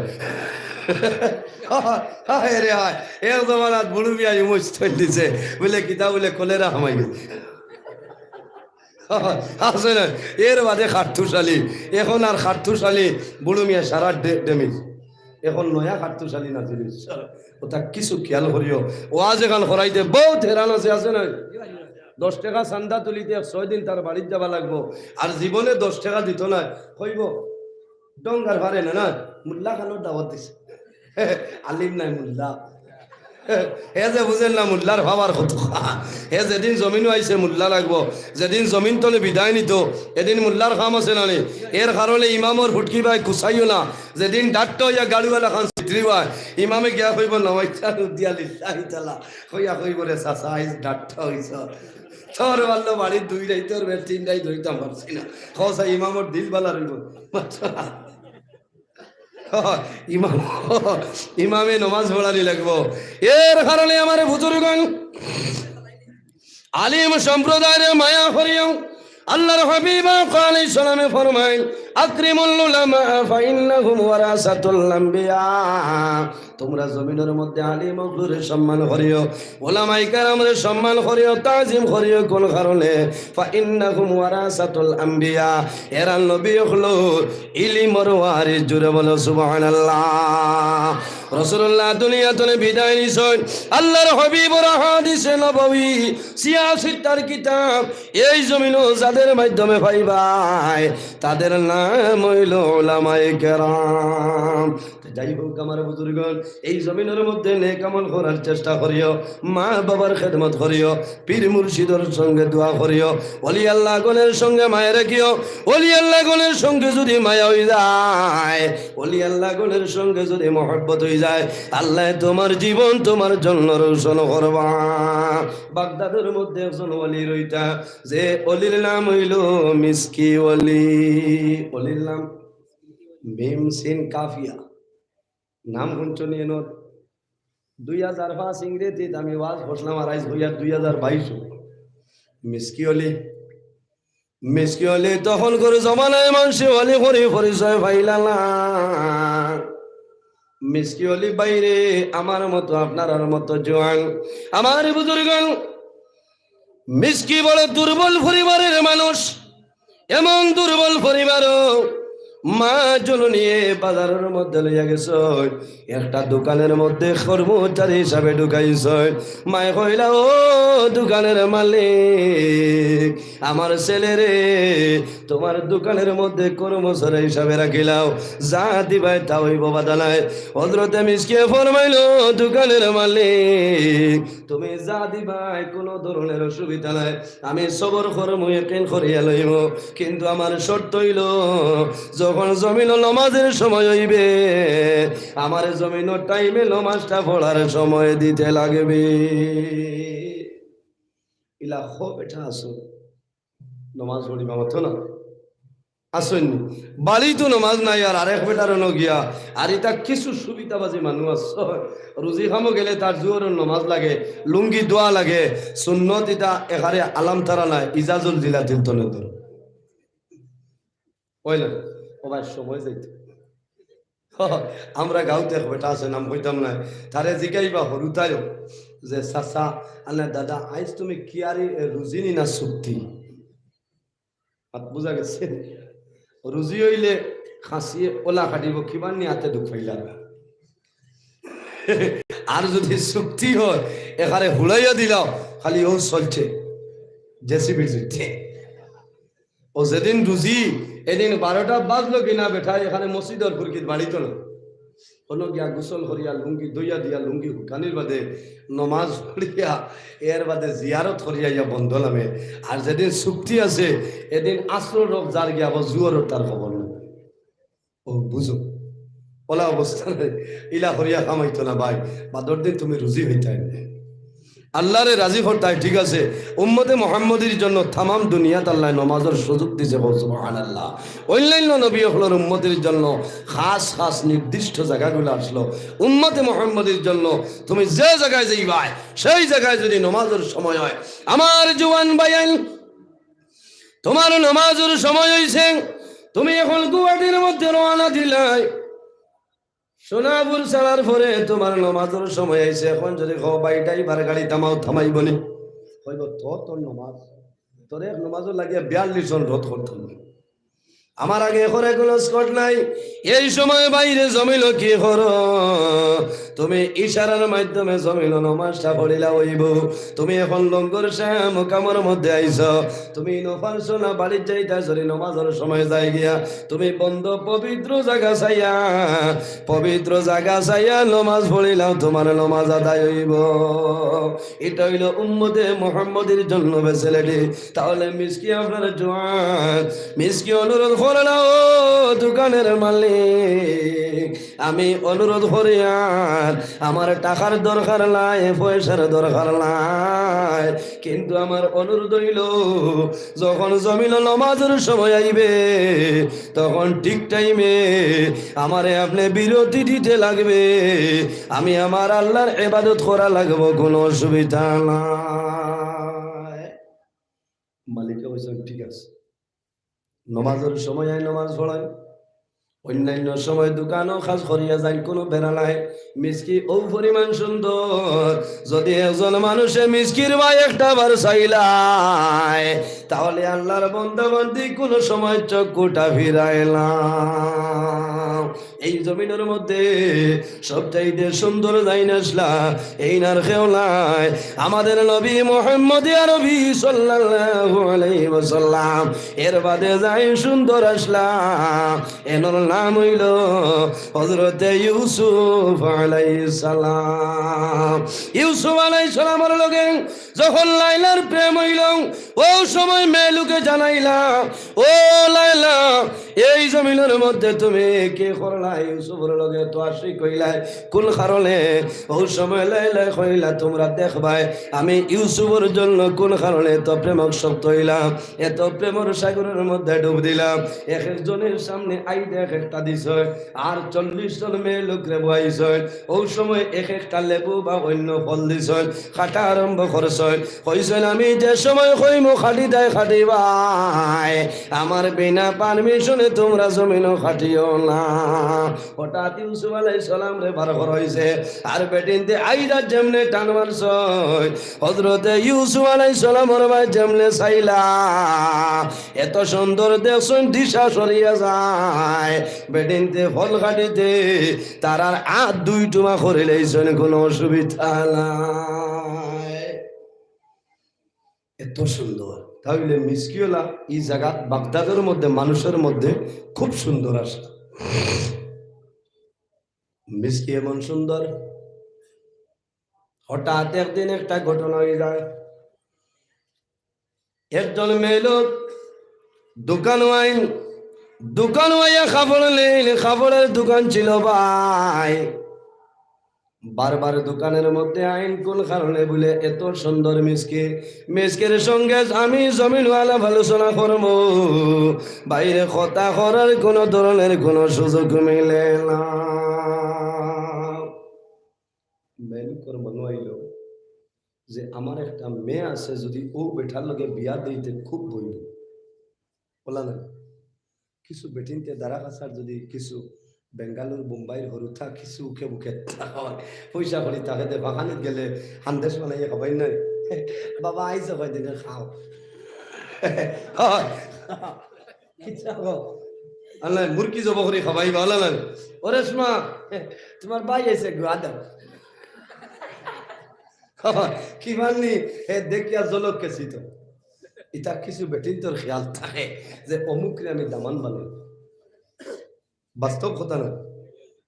হায় রে হায়। এক জমানাত বুড়ু মিয়া ইমোজ তৈল দিছে। বলে কিতা বলে কলেরা হামাই গেছে। আছে না? এর বাদে কার্তুশ আলী, এখন আর কার্তুশ আলী, বুড়ু মিয়া সারা ডে-, ড্যামেজ। এখন নয়া কার্তুশ আলী নাজির অইছে। ওটা কিছু খেয়াল করিও। ওয়াজ এখান করাইতে বউত হেরান আছে, আছে না? দশ টেকা চান্দা তুলিতে এক ছয় দিন তার বাড়িত যাবা লাগবো। আর জীবনে দশ টেকা দিত না, কইব, "ডঙ্গার পারে না, না, মোল্লা খানোর দাওয়াত দিছে।" আলিম নায়, মোল্লা। হে যে বুঝের না মোল্লার পাওয়ার কত। হে যেদিন জমিনো আইছে মোল্লা লাগবো, যেদিন জমিন তনে বিদায় নিত, এদিন মোল্লার কাম আছে না নি? এর কারণে ইমামর ফুটকি ভাই কুচাইও না, যেদিন ডাট্টা অইয়া গাড়ুয়ালা খান সিটরি ভাই, ইমামে গিয়া কইব, "নাওয়াইতা নুদিয়া লিল্লাহি তাআলা।" কইয়া কইব, "রে চাচা, আইজ ডাট্টা অইছ। তোর বাল্য বাড়িত দুই রাইতর বের তিন রাইত রইতাম পারছি না। কও চাই ইমামর দিল বালা রইব।" ইমাম, ইমামে নমাজ পড়ানি লাগবো। এর কারণে আমার বুজুর্গণ, আলিম সম্প্রদায়রে মায়া করিও। আল্লাহর হাবিব আলাইহিস সালামে ফরমাইন, "আকরিমুল উলামা ফাইন্নাহুম ওয়ারাসাতুল আম্বিয়া।" তোমরা জমিনর মধ্যে আলিম অকলরে সম্মান করিও, ওলামায়ে কেরামরে সম্মান করিও, তাজিম করিও। কোন কারণে? "ফাইন্নাহুম ওয়ারাসাতুল আম্বিয়া।" এরা নবী অকলর ইলিমর ওয়ারিস। জোরে বলো সুবহানাল্লাহ। রাসূলুল্লাহ দুনিয়া তনে বিদায় নিছইন। আল্লাহর হাবিবর হাদিসে নববী, সিয়াসিত্তার কিতাব, এই জমিনো যাদের মাধ্যমে পাইবায়, তাদের নাম অইলো উলামায়ে কেরাম। তো যাই হোক, আমার বুজুর্গণ, এই জমিনর মধ্যে নেক আমল করার চেষ্টা করিও, মা বাবার খেদমত করিও, পীর মুর্শিদর সঙ্গে দোয়া করিও, ওলি আল্লাহগণের সঙ্গে মায়া রাখিও, ওলি আল্লাহগণের সঙ্গে যদি মায়া অই যায়, ওলি আল্লাহগণের সঙ্গে যদি মহব্বত অই যায়, আল্লায় তোমার জীবন তোমার জন্য রোশন করবা। বাগদাদর মধ্যে একজন ওলি রইতা, যে ওলির নাম অইলো মিসকি ওলি। ওলির নাম মিম সিন কাফিয়া। নাম হুনছনি এনর? দুই হাজার পাঁচ ইংরেজিত আমি ওয়াজ করছিলাম, আর আইজ অইয়ার দুই হাজার বাইশ। মিসকি ওলি, মিসকি ওলি তখনকার জমানায় মানষে ওলি করি পরিচয় পাইলা না। মিসকি ওলি বাইরে আমার মতো, আপনারার মতো জোয়ান, আমার বুজুর্গণ, মিসকি বড় দুর্বল পরিবারের মানুষ, এমন দুর্বল পরিবারও মা জননীয়ে বাজারর মধ্যে লইয়া গেছইন, একটা দোকানর মধ্যে কর্মচারী হিসাবে ঢুকাইছইন। মায় কইলা, "ও দোকানর মালিক, আমার ছেলেরে তোমার দোকানর মধ্যে কর্মচারী হিসাবে রাখিলাও, যা দিবায় তা অইবো, বাধা নাই।" হযরতে মিসকিয়ে ফরমাইলো, "দোকানর মালিক, তুমি যা দিবায়, কুনু ধরনের অসুবিধা নাই, আমি সবর করমু, ইয়াকিন করিয়া লইমু, কিন্তু আমার শর্ত অইলো, যখন জমিনো নমাজর সময় অইবে, আমারে জমিনো টাইমে নমাজটা পড়ার সময় দিতে লাগবে।" ইলা কও বেটা আছো, নমাজ পড়িবা মাতো না। আছইন নি? বাড়িত তো নমাজ নাই, আর আরেক বেটার অনো গিয়া, আর ইতা কিছু সুবিধাবাজি মানুষ আছে, রুজি কামো গেলে তার জোহরর নমাজ লাগে, লুঙ্গি ধোয়া লাগে, সুন্নত ইতা এখানে আলাম তারা নাই, ইজাজুল জিলাতিল তনে ধরো। অইলো, ও ভাই, সময় যাইতো। আমরা গাঁওত এক বেটা আছে, নাম কইতাম না, তারে জিগাইবা হুরুতায়ও যে, "চাচা, আনে দাদা, আইজ তুমি কিয়ারি, এ, রুজি নি না চুক্তি?" মাত বুঝা গেছে? রুজি অইলে খাসিয়ে ওলা কাটিব, কিমান নি আতে দুখ পাইলা। আর যদি চুক্তি হয়, এখানে হুড়াইয়া দিলাও, খালি ও চলছে, জেসিবির জুইতে। ও যেদিন রুজি, এদিন বারোটা বাজলো কিনা বেটা, এখানে মসজিদর ফুরকিত বাড়িত না। অনো গিয়া গোসল করিয়া, লুঙ্গি ধইয়া দিয়া, লুঙ্গি হুকানির বাদে নমাজ পড়িয়া, এর বাদে জিয়ারত করিয়া ইয়া বন্ধ নামে। আর যেদিন চুক্তি আছে, এদিন আসরর রোগ যার গিয়া আবার জুহরর তার খবর নাই। ও বুঝো, ওলা অবস্থা নাই, ইলা করিয়া কামাইতো না ভাই, বাদর দিন তুমি রুজি হইতায় না। আল্লাহরে রাজি করতায়, ঠিক আছে। উম্মতে মোহাম্মদীর জন্য তামাম দুনিয়াত আল্লাহ নমাজর সুযোগ দিছে, কও সুবহানাল্লাহ। অন্যান্য নবী অকলর উম্মতের জন্য খাস খাস নির্দিষ্ট জায়গাগুলো আসলো। উম্মতে মোহাম্মদীর জন্য তুমি যে জায়গায় যাইবায়, সেই জায়গায় যদি নমাজর সময় হয়, আমার জুয়ান ভাইয়াইন, তোমার নমাজর সময় হইছে, তুমি এখন গুয়াহাটির মধ্যে রওনা দিলায়। সোনাপুর ছাড়ার পরে তোমার নমাজর সময় আইছে, এখন যদি কও, "ভাই, ড্রাইভার, গাড়ি থামাও", থামাইবো নি? কইবো, "তো তোর নমাজ, তোর এক নমাজর লাগিয়া বিয়াল্লিশ জন রদ করতাম না।" আমার আগে এখন কোনো স্কট নাই, এই সময় বাইরে জমিনো কি করো? তুমি ইশারার মাধ্যমে জমিনো নমাজটা পড়িলা অইবো। তুমি এখন লঙ্গর শাহ মোকামর মধ্যে আইছো, তুমি নফার সোনা বাড়িত যাইতা, যদি নমাজর সময় যায় গিয়া, তুমি বন্ধ পবিত্র জায়গা চাইয়া, পবিত্র জায়গা চাইয়া নমাজ পড়িলাও, তোমার নমাজ আদায় হইব। এটা হইল উম্মতে মোহাম্মদীর জন্য facility। তাহলে মিসকি আপনার জোয়ান, মিসকি অনুরোধ করে না, ও দোকানের মালিক, আমি অনুরোধ করি আর আমার টাকার দরকার নাই, পয়সার দরকার নাই, কিন্তু আমার অনুরোধ হইল, যখন জমিনো নমাজর সময় আইবে, তখন ঠিক টাইমে আমারে আপনে বিরতি দিতে লাগবে। আমি আমার আল্লাহর ইবাদত করা লাগবো, কোনো অসুবিধা নাই। মালিকে কইছইন, "ঠিক আছে।" নমাজর সময় আইন নমাজ পড়াইন, অন্যান্য সময় দোকানও কাজ করিয়া যাইন, কুনু বেড়া নাই। মিসকি অউ পরিমাণ সুন্দর, যদি একজন মানুষে মিসকির বায় একটা বার চাইলায়, তাহলে আল্লার বন্দা বান্দি কুনু সময় চক্ষুটা ফিরায় না। এই জমিনর মধ্যে সবচাইতে সুন্দর যেইন আছলা, এইন আর কেউ নাই। আমাদের নবী মুহাম্মদ আরবি সাল্লাল্লাহু আলাইহি ওয়াসাল্লাম, এর বাদে যেইন সুন্দর আছলা, এনর নাম অইলো হযরতে ইউসুফ আলাইহিস সালাম। ইউসুফ আলাইহিস সালামর লগে যখন লায়লার প্রেম অইলো, অউ সময় মেয়েলোকে জানাইলা, "ও লায়লা, এই জমিনর মধ্যে তুমি কি করলায়? ইউসুফর লগে এত আশিক অইলায় কুন কারণে?" অউ সময় লায়লায় কইলা, "তুমরা দেখবায় আমি ইউসুফর জন্য কুন কারণে এত প্রেমাসক্ত অইলাম, এত প্রেমর সাগরর মধ্যে ডুব দিলাম।" এক একজনর সামনে আইদা এক একটা দিছইন, আর চল্লিশ জন মেয়েলোকরে বওয়াইছইন। অউ সময় এক একটা লেবু বা অইন্য ফল দিছইন, কাটা আরম্ভ করছইন। কইছইন, "আমি যে সময় কইমু কাটিতায় কাটিবায়, আমার বিনা পারমিশনে তুমরা জমিনো কাটিও না।" হঠাৎ ইউসুফ আলাইহিস সালামরে বার করা অইছে, আর বেটিন্তে আইদা যেমনে টান মারছইন, হযরতে ইউসুফ আলাইহিস সালামর বায় যেমনে চাইলা, এত সুন্দর দেখছইন, দিশা সরিয়া যায়। বেটিন্তে ফল কাটিতে তারার আত দুই টুমা করিলাইছইন, কুনু অসুবিধা নাই। এত সুন্দর। তাইলে মিসকিওলা ই জাগাত বাগদাদর মধ্যে মানুষর মধ্যে খুব সুন্দর আছলা। মিসকি এমন সুন্দর। হঠাৎ একদিন একটা ঘটনা অইযায়। একজন মেয়েলোক দোকানো আইন, দোকানো আইয়া কাপড় নেইন, কাপড়র দোকান ছিল ভাই। বারবার দোকানর মধ্যে আইন, কুন কারণে বুলে এত সুন্দর মিসকি, মিসকির সঙ্গে আমি জমিনো আলাপ আলোচনা করমু, বাইরে কথা করার কুনু ধরনের কুনু সুযোগ মিলে না। মেয়েলোকর মনো অইলো যে আমার একটা মেয়ে আছে, যদি অউ বেটার লগে বিয়া দেইতে খুব বইব। অলা না? কিছু বেটিন্তে দারা কাছার যদি কিছু বেঙ্গালুর, বোম্বাইর হুরুতা কিছু উখে বুকে থাকইন, পয়সা কড়ি থাকে দে, বাগানিত গেলে হান্দেশ বানাইয়া খাবাইন নায়। "বাবা আইছো কয়দিনে খাও।" কিতা কও? আল্লাহ মুরগি জবো করি খাবাইবা, অলা না? "ও রেশমা, তুমার ভাই আইছে, গুয়া দাও।" কিমান নি, হে দেখিয়া জলক গেছি তো। ইতা কিছু বেটিন্তর খেয়াল থাকে যে অমুকরে আমি দামান বানাই। বাস্তব কথা না?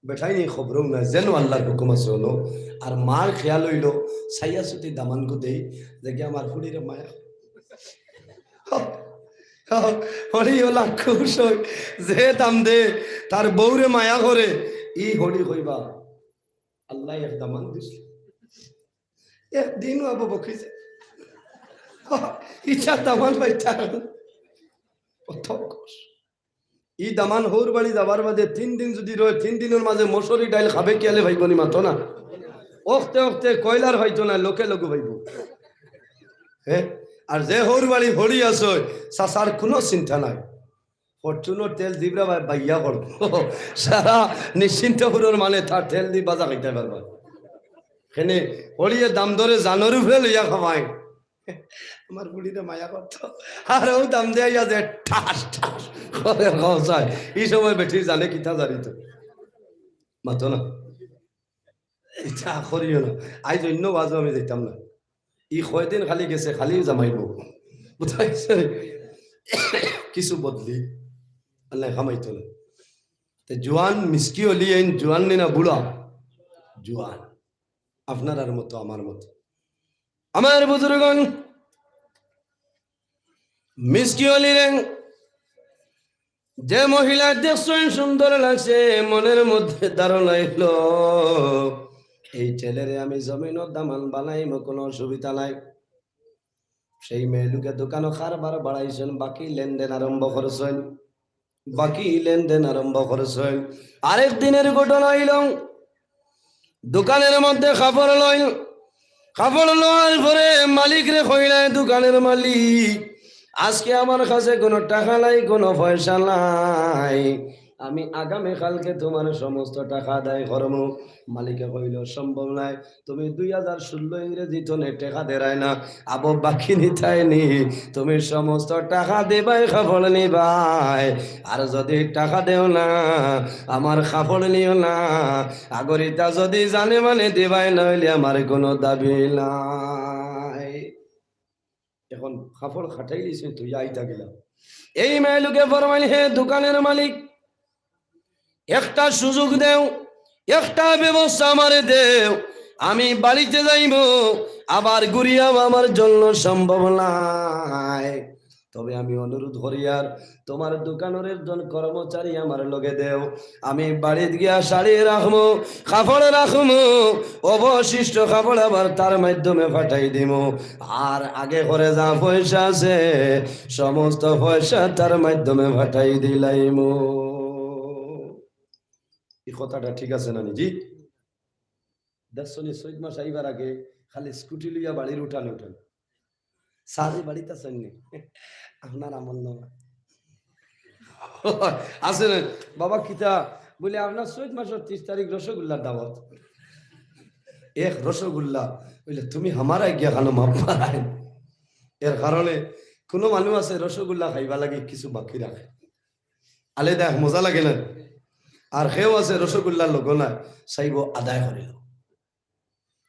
বেটাইন নি খবরও নাই, যেন আল্লার হুকুম আছে অনো। আর মার খেয়াল অইলো, চাইয়া চুটি দামানগু দেই, দেখি আমার ফুড়িরে মায়া। হড়ি অলা খুশ অয়, যে দাম দে, তার বউরে মায়া করে, ই হড়ি কইবা, "আল্লায় এক দামান দিছলা।" একদিনও আবু বকরি যে, ইচ্ছা দামান পাইতা। কত কষ্ট। ই দামান হউর বাড়ি যাবার বাদে তিন দিন যদি রয়, তিন দিনর মাঝে মসুরি ডাইল খাবে কিয়ালে পাইবো নি, মাতো না। অখতে অখতে কয়লার পাইতো না, লোকে লগু পাইবো। হ্যাঁ? আর যে হউর বাড়ি হড়ি আছে, চাচার কুনু চিন্তা নাই। ফরচুনর তেল জিব্রা বা-, বাইয়া করবো। সারা নিশ্চিন্তপুরর মানে তার তেল দি বাজা খাইতা পারবা। কেনে হড়িয়ে দাম দরে জানর উপরে লইয়া খাবায়। আমার ফুড়িরে মায়া করতো। আর অউ দাম দেয়া যে ঠাস ঠাস করে খাওয়া যায়। ই সময় বেটির জানে কিতা জানিত। মাতো না। ইচ্ছা করিও না। আইজ অইন্য ওয়াজো আমি যাইতাম না। ই কয়দিন খালি গেছে, খালি জামাইবো। বুঝাইছে? কিছু বদলি। আল্লায় খামাইতো না। তে জুয়ান মিসকি অলি এইন জুয়ান নি না বুড়া? জুয়ান। আপনারার মতো, আমার মতো। আমার বুজুর্গন, মিসকি অলিরে যে মহিলা দেখছইন সুন্দর লাগছে, মনের মধ্যে ধারণা অইলো, এই ছেলেরে আমি জমিনো দামান বানাইমু, কুনু অসুবিধা নাই। সেই মেয়েলোকে দোকানো কারবার বাড়াইছইন, বাকি লেনদেন আরম্ভ করছইন, বাকি লেনদেন আরম্ভ করছইন। আরেক দিনর ঘটনা অইলো, দোকানর মধ্যে কাপড় লইল, কাপড় লওয়ার পরে মালিকরে কইলা, "দোকানর মালিক, আজকে আমার কাছে কোনো টাকা নাই, কোনো পয়সা নাই, আমি আগামী কালকে তোমার সমস্ত টাকা আদায় করমু।" মালিকে কইল, "সম্ভব নাই, তুমি দুই হাজার ষোলো ইংরেজি তনে টাকা দেরায় না, আবো বাকি নিতায় নি, তুমি সমস্ত টাকা দিবায়, কাপড় নিবায়, আর যদি টাকা দেও না, আমার কাপড় নিও না, আগরিতা যদি জানে মানে দিবায়, না অইলে আমার কোনো দাবি নাই।" এখন কাপড় কাটাই দিছে, তুই আইতা গেলাম। এই মেয়ে লোকে ফরমাইল, "হে দোকানের মালিক, একটা সুযোগ দেও, একটা ব্যবস্থা আমারে দেও, আমি বাড়িতে যাইমু, আবার ঘুরিয়াও আমার জন্য সম্ভব নাই। তবে আমি অনুরোধ করিয়ার, তোমার দোকানের একজন কর্মচারী আমার লগে দেও, আমি বাড়িত গিয়া শাড়ি রাখমু, কাপড় রাখমু, অবশিষ্ট কাপড় আবার তার মাধ্যমে পাঠাই দিমু, আর আগে করে যা পয়সা আছে সমস্ত পয়সা তার মাধ্যমে পাঠাই দিলাইমু।" এই কথাটা ঠিক আছে না নি? জি। দেখছনি, চৈত মাস আইবার আগে খালি স্কুটি লইয়া বাড়ির উঠানে উঠানে। সাজি বাড়িত আছইন নি? আপনার আমল নামা আছে না? বাবা কিতা বলে, "আপনার চৈত মাসের ত্রিশ তারিখ রসগোল্লার দাওয়াত।" এক রসগোল্লা অইলে তুমি আমারে গিয়া খানো মাপ পারায়। এর কারণে কোনো মানুষ আছে রসগোল্লা খাইবা লাগি কিছু বাকি রাখে, আলাদা এক মজা লাগে না? আর কেউ আছে রসগোল্লার লগে না, চাইব আদায় করিল।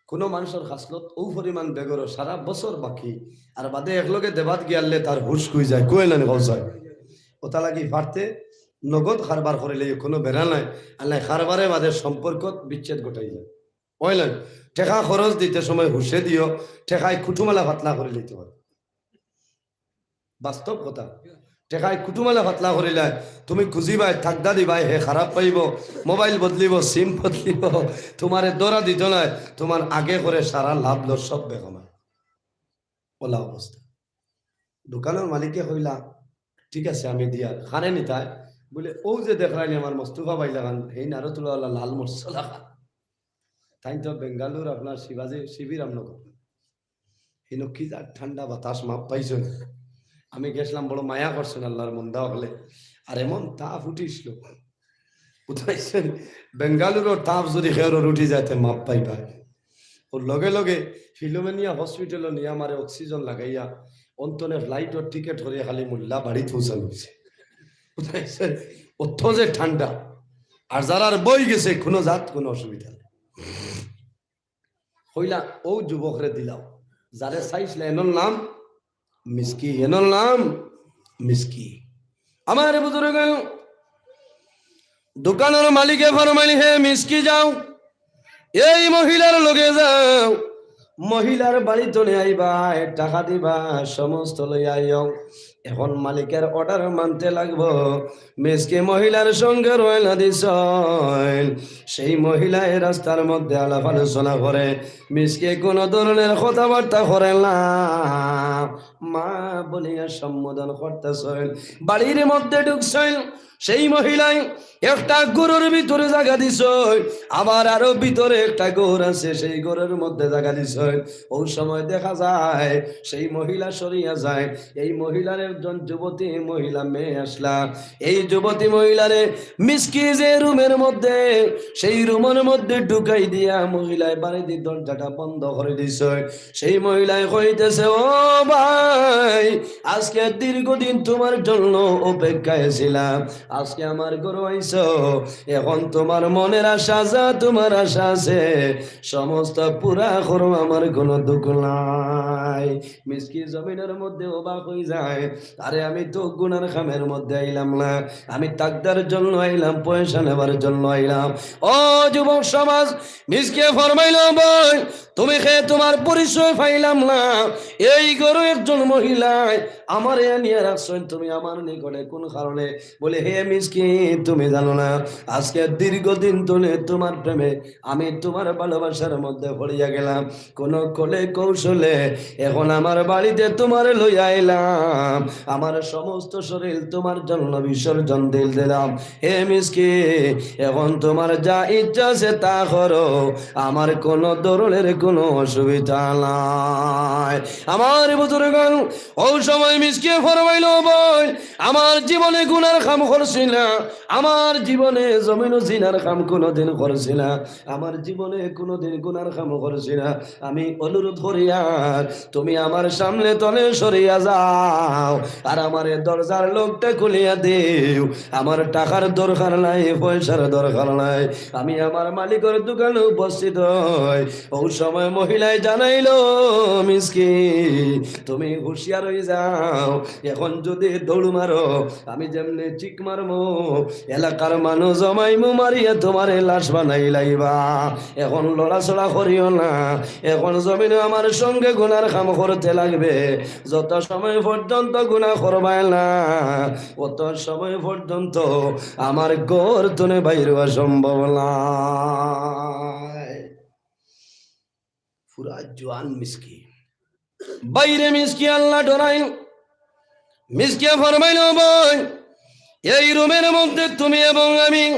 কোনো মানুষের খাসলত ও পরিমাণ বেগরো সারা বছর বাকি, আর বাদে একলগে দেবাত গিয়ারলে তার হুশ খুই যায়, কই না নি, কও চাই? ওটা লাগি পারতে নগদ কারবার করিলে কোনো বেড়া নাই, আর নাই কারবারে বাদে সম্পর্ক বিচ্ছেদ ঘটাই যায়। অইলে টেকা খরচ দিতে সময় হুশে দিও, টেকায় কুটুমালা পাতলা করি লইতে হয়। বাস্তব কথা। টেকায় কুটুমালা পাতলা করিলায়, তুমি খুঁজিবায়, থাকদা দিবায়, হে খারাপ পাইব, মোবাইল বদলিব, সিম বদলিব, তোমারে ধরা দিত নায়, তোমার আগে করে সারা লাভ লস সব বেকামা। ওলা অবস্থা। দোকানের মালিকে কইলা, "ঠিক আছে, আমি দিয়ার।" খানে নিতায় বলে, "ও যে দেখরায়নি আমার মোস্তফা ভাই লাখান, হেই নারতুলা লাল মরচলা খান।" তাইন তো বেঙ্গালুর আপনার শিবাজী শিবিরাম নগর। হিনো কি যাক ঠান্ডা বাতাস মাপ পাইছইন। আমি গেছলাম, বড় মায়া করছইন আল্লাহর বন্দা অকলে। আর এমন তাপ উঠিছিল। বুঝাইছইন, বেঙ্গালুরর তাপ যদি খেউরর উঠি যায়, তে মাপ পাইবা। ও লগে লগে ফিলোমেনিয়া হসপিটালো নিয়া আমারে অক্সিজেন লাগাইয়া অন্তনে ফ্লাইটর টিকিট করিয়া খালি মোল্লা বাড়িত পৌঁছানি অইছে। বুঝাইছইন, অত যে ঠান্ডা। আর যারার বই গেছে, কোনো জাত কোনো অসুবিধা নাই। কইলা, "ও যুবকরে দিলাও, যারে চাইছলা, এনর নাম মিসকি, এনর নাম মিসকি।" আমার বুজুর্গ, দোকানের মালিকে ফরমাইল, "হে মিসকি, যাও, এই মহিলার লগে যাও, মহিলার বাড়িত নিয়া আইবায়, টাকা দিবা, সমস্ত লইয়া আইও।" এখন মালিকের অর্ডার মানতে লাগবো। মিসকি মহিলার সঙ্গে রওয়ানা দিছইন। সেই মহিলায় রাস্তার মধ্যে আলাপ আলোচনা করে, মিসকি কোনো ধরনের কথাবার্তা করে না, মা বলিয়া সম্বোধন করতেছইন। বাড়ির মধ্যে ঢুকছইন, সেই মহিলায় একটা ঘরর ভিতরে জাগা দিছইন, আবার আরো ভিতরে একটা ঘর আছে, সেই ঘরর মধ্যে জাগা দিছইন। ওই সময় দেখা যায় সেই মহিলা সরিয়া যায়, এই মহিলার একজন যুবতী মহিলা মেয়ে আছলা, এই যুবতী মহিলারে মিসকি যে রুমের মধ্যে, সেই রুমের মধ্যে ঢুকাই দিয়া মহিলায় বাড়ি দি দরজাটা বন্ধ করি দিছইন। সেই মহিলায় কইতেছে, "ও ভাই, আজকে দীর্ঘদিন তোমার জন্য অপেক্ষায় ছিলাম, আজকে আমার ঘরো আইছো, এখন তোমার মনের আশা যা তোমার আশা আছে সমস্ত পুরা করো, আমার কোনো দুঃখ নাই।" মিসকি জমিনের মধ্যে অবাক অই যায়, "আরে, আমি তো গুনার কামের মধ্যে আইলাম না, আমি তাকদার জন্য আইলাম, পয়সা নেবার জন্য আইলাম।" ও যুবক সমাজ, মিসকিয়ে ফরমাইল, "ভাই, তুমি কে, তোমার পরিচয় পাইলাম না। এই ঘরো একজন মহিলায় আমারে আনিয়া রাখছইন, তুমি আমার নিকটে কোন কারণে?" বলে, "হে মিসকি, তুমি জানো না, আজকে দীর্ঘদিন ধরে তোমার প্রেমে আমি তোমার ভালোবাসার মধ্যে পড়িয়া গেলাম, কোনো কলে কৌশলে এখন আমার বাড়িতে তোমারে লইয়া আইলাম, আমার সমস্ত শরীর তোমার জন্য বিসর্জন দিল দিলাম। হে মিসকি, এখন তোমার যা ইচ্ছা আছে তা করো, আমার কোনো ধরনের কোনো অসুবিধা নাই। আমার বুজুর্গান, অউ সময় মিসকে ফরমাইল, "বইন, আমার জীবনে গুনার কাম করছি না, আমার জীবনে জমিনো জিনার কাম কোনোদিন করছি না, আমার জীবনে কোনোদিন গুনার কাম করছি না। আমি অনুরোধ করিয়ার তুমি আমার সামনে তনে সরিয়া যাও, আর আমারে দরজার লকটা খুলিয়া দেও। আমার টাকার দরকার নাই, পয়সার দরকার নাই, আমি আমার মালিকর দোকানো উপস্থিত অই।" অউ সময় মহিলায় জানাইল, "মিসকি, তুমি হুঁশিয়ার অই যাও, এখন যুদি দৌড় মারো, আমি যেমনে চিক মারমু, এলাকার মানুষ জমাইমু, মারিয়া তুমারে লাশ বানাইলাইবা। এখন লড়াচড়া করিও না, এখন জমিনো আমার সঙ্গে গুনার কাম করতে লাগবে। যত সময় পর্যন্ত গুনা করবায় না, অত সময় পর্যন্ত আমার ঘর তনে বাইর অওয়া সম্ভব নায়।" পুরা জোয়ান মিসকি। বাইরে মিসকি আল্লাহ ডরাই। মিসকে ফরমাইল, "বইন, এই রুমের মধ্যে তুমি এবং আমি,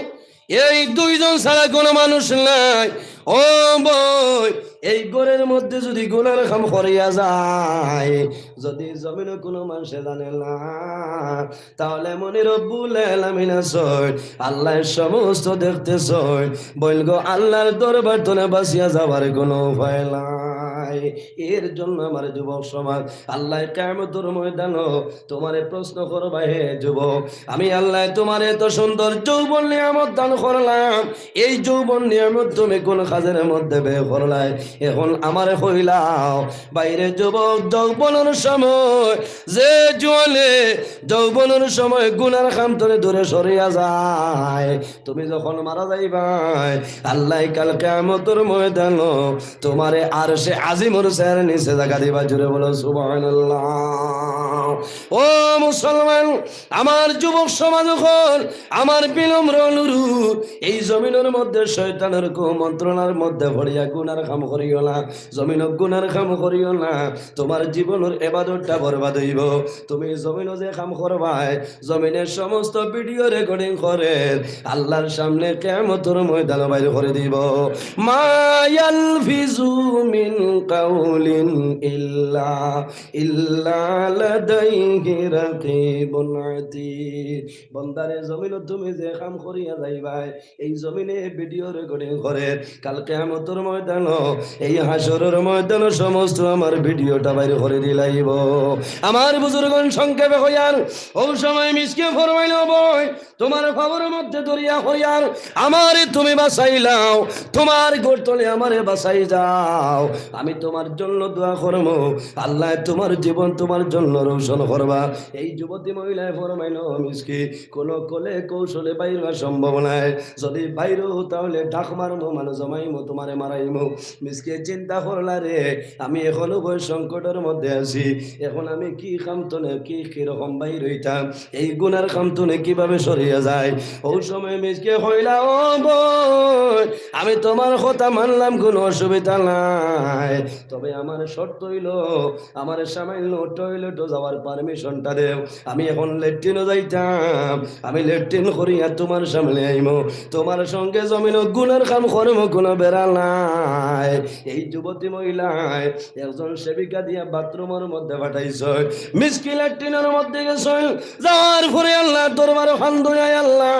এই দুইজন ছাড়া কোনো মানুষ নাই। ও বইন, এই ঘরের মধ্যে যুদি গুনার কাম করিয়া যায়, যুদি জমিনো কোনো মানষে জানে না, তাহলে মনে রব্বুল আলামিন আছইন, আল্লায় সমস্ত দেখতেছইন। বইন গো, আল্লাহর দরবার তনে বাঁচিয়া যাবার কোনো উপায় নাই। এর জন্য আমার যুবক সমাজ, আল্লায় কিয়ামতর ময়দানো তুমারে প্রশ্ন করবা, হে যুবক, আমি আল্লায় তুমারে এত সুন্দর যৌবন নিয়ামত দান করলাম, এই যৌবন নিয়ামত তুমি কোন কাজের মধ্যে ব্যয় করলায়? এখন আমারে কইলাও।" বাইরে যুবক, যৌবনর সময় যে জোয়ানে যৌবনর সময় গুনার কাম তনে দূরে সরিয়া যায়, তুমি যখন মারা যাইবায়, আল্লায় কাল কিয়ামতর ময়দানো তুমারে আরশে আজিমর ছায়ার নিচে জাগা দিবা। জোরে বলো সুবহানাল্লাহ। ও মুসলমান, আমার যুবক সমাজ অকল, আমার বিনম্র অনুরোধ, এই জমিনর মধ্যে শয়তানর কুমন্ত্রণার মধ্যে পড়িয়া গুনার কাম করিও না, জমিনো গুনার কাম করিও না। তুমার জীবনর ইবাদতটা বরবাদ অইবো। তুমি জমিনো যে কাম করবায়, জমিনর সমস্ত video recording করের আল্লাহর সামনে কিয়ামতর ময়দানো বাইর করি দিবো। "মা ইয়ালফিজু মিন কাউলিন ইল্লা, ইল্লা লাদাইহি রাকিবুন আতীদ।" বন্দারে, জমিনো তুমি যে কাম করিয়া যাইবায়, এই জমিনে video recording করের, কাল কিয়ামতর ময়দানো, এই হাশরর ময়দানো সমস্ত আমার videoটা বাইর করি দিলাইবো। আমার বুজুর্গন, সংক্ষেপে কইয়ার, অউ সময় মিসকে ফরমাইল, "বইন, তুমার পাওর মধ্যে ধরিয়া কইয়ার, আমারে তুমি বাঁচাইলাও, তুমার ঘর তনে আমারে বাঁচাই যাও, আমি তুমার জন্য দোয়া করমু, আল্লায় তুমার জীবন তুমার জন্য রোশন করবা।" এই যুবতী মহিলায় ফরমাইল, মিসকি, কোনো কলে কৌশলে বাইর অওয়া সম্ভব নায়। যুদি বাইর অও, তাহলে ঢাক মারমু, মানুষ জমাইমু, তুমারে মারাইমু। মিসকে চিন্তা করলা, রে, আমি এখন উভয় সংকটর মধ্যে আছি, এখন আমি কি কাম তনে কি, কি রকম বাইর অইতাম, এই গুনার কাম তনে কিভাবে সরিয়া যায়? অউ সময় মিসকে কইলা, "ও বইন, আমি তুমার কথা মানলাম, কোনো অসুবিধা নাই, তবে আমার শর্ত অইলো, আমারে সামান্য toilet-ও যাওয়ার permission-টা দেও। আমি এখন লেট্রিনও যাইতাম, আমি লেট্রিন করিয়া তুমার সামনে আইমু, তুমার সঙ্গে জমিনো গুনার কাম করমু, কোনো বেড়া নাই।" এই যুবতী মহিলায় একজন সেবিকা দিয়া বাথরুমর মধ্যে পাঠাইছইন। মিসকি লেট্রিনর মধ্যে গেছইন, যাওয়ার পরে আল্লাহর দরবারো কান্দইন, "আয় আল্লাহ,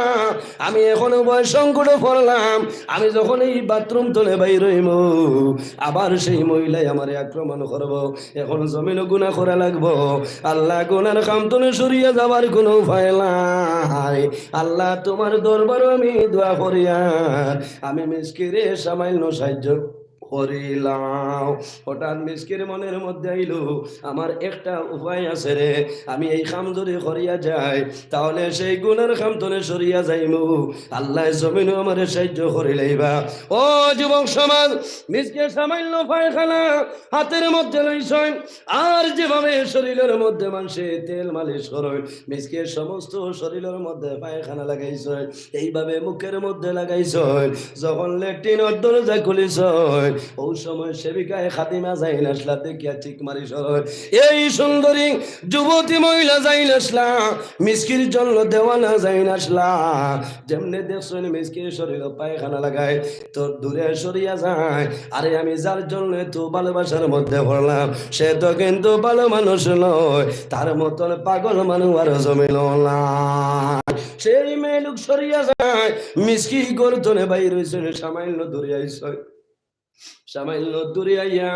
আমি এখন উভয় সংকটে পড়লাম, আমি যখন এই বাথরুম তনে বাইর অইমু, আবার সেই মহিলায় আমারে আক্রমণ করবো, এখন জমিনো গুনা করা লাগবো। আল্লাহ, গুনার কাম তনে সরিয়া যাবার কোনো উপায় নাই। আল্লাহ, তুমার দরবারো আমি দোয়া করিয়ার, আমি মিসকিরে সামান্য সাহায্য করিলাও।" হঠাৎ মিসকির মনের মধ্যে আইলো, "আমার একটা উপায় আছে রে, আমি এই কাম যুদি করিয়া যাই, তাহলে সেই গুনার কাম তনে সরিয়া যাইমু, আল্লায় জমিনো আমারে সাহায্য করিলাইবা।" ও যুবক সমাজ, মিসকে সামান্য পায়খানা হাতের মধ্যে লইছইন, আর যেভাবে শরীলর মধ্যে মানষে তেল মালিশ করইন, মিসকে সমস্ত শরীলর মধ্যে পায়খানা লাগাইছইন, এইভাবে মুখর মধ্যে লাগাইছইন। যখন লেট্রিনর দরজা খুলিছইন, অউ সময় সেবিকায়ে খাদিমা যাইন আসলা দেখিয়া চিক মারি সরয়, এই সুন্দরী যুবতী মহিলা যাইন আসলা, মিসকির জন্য দেওয়ানা যাইন আসলা। যেমনে দেখছইন মিসকির শরীলো পায়খানা লাগায়, তো দূরে সরিয়া যায়। আরে, আমি যার জন্য এত ভালোবাসার মধ্যে পড়লাম, সে তো কিন্তু ভালো মানুষ নয়, তার মতন পাগল মানুষ আর জমিনো নাই। সেই মেয়ে লোক সরিয়া যায়, মিসকি গর্দনে বাইর হইছইন, সামান্য দূরে আইছইন। সামান্য দূরে আইয়া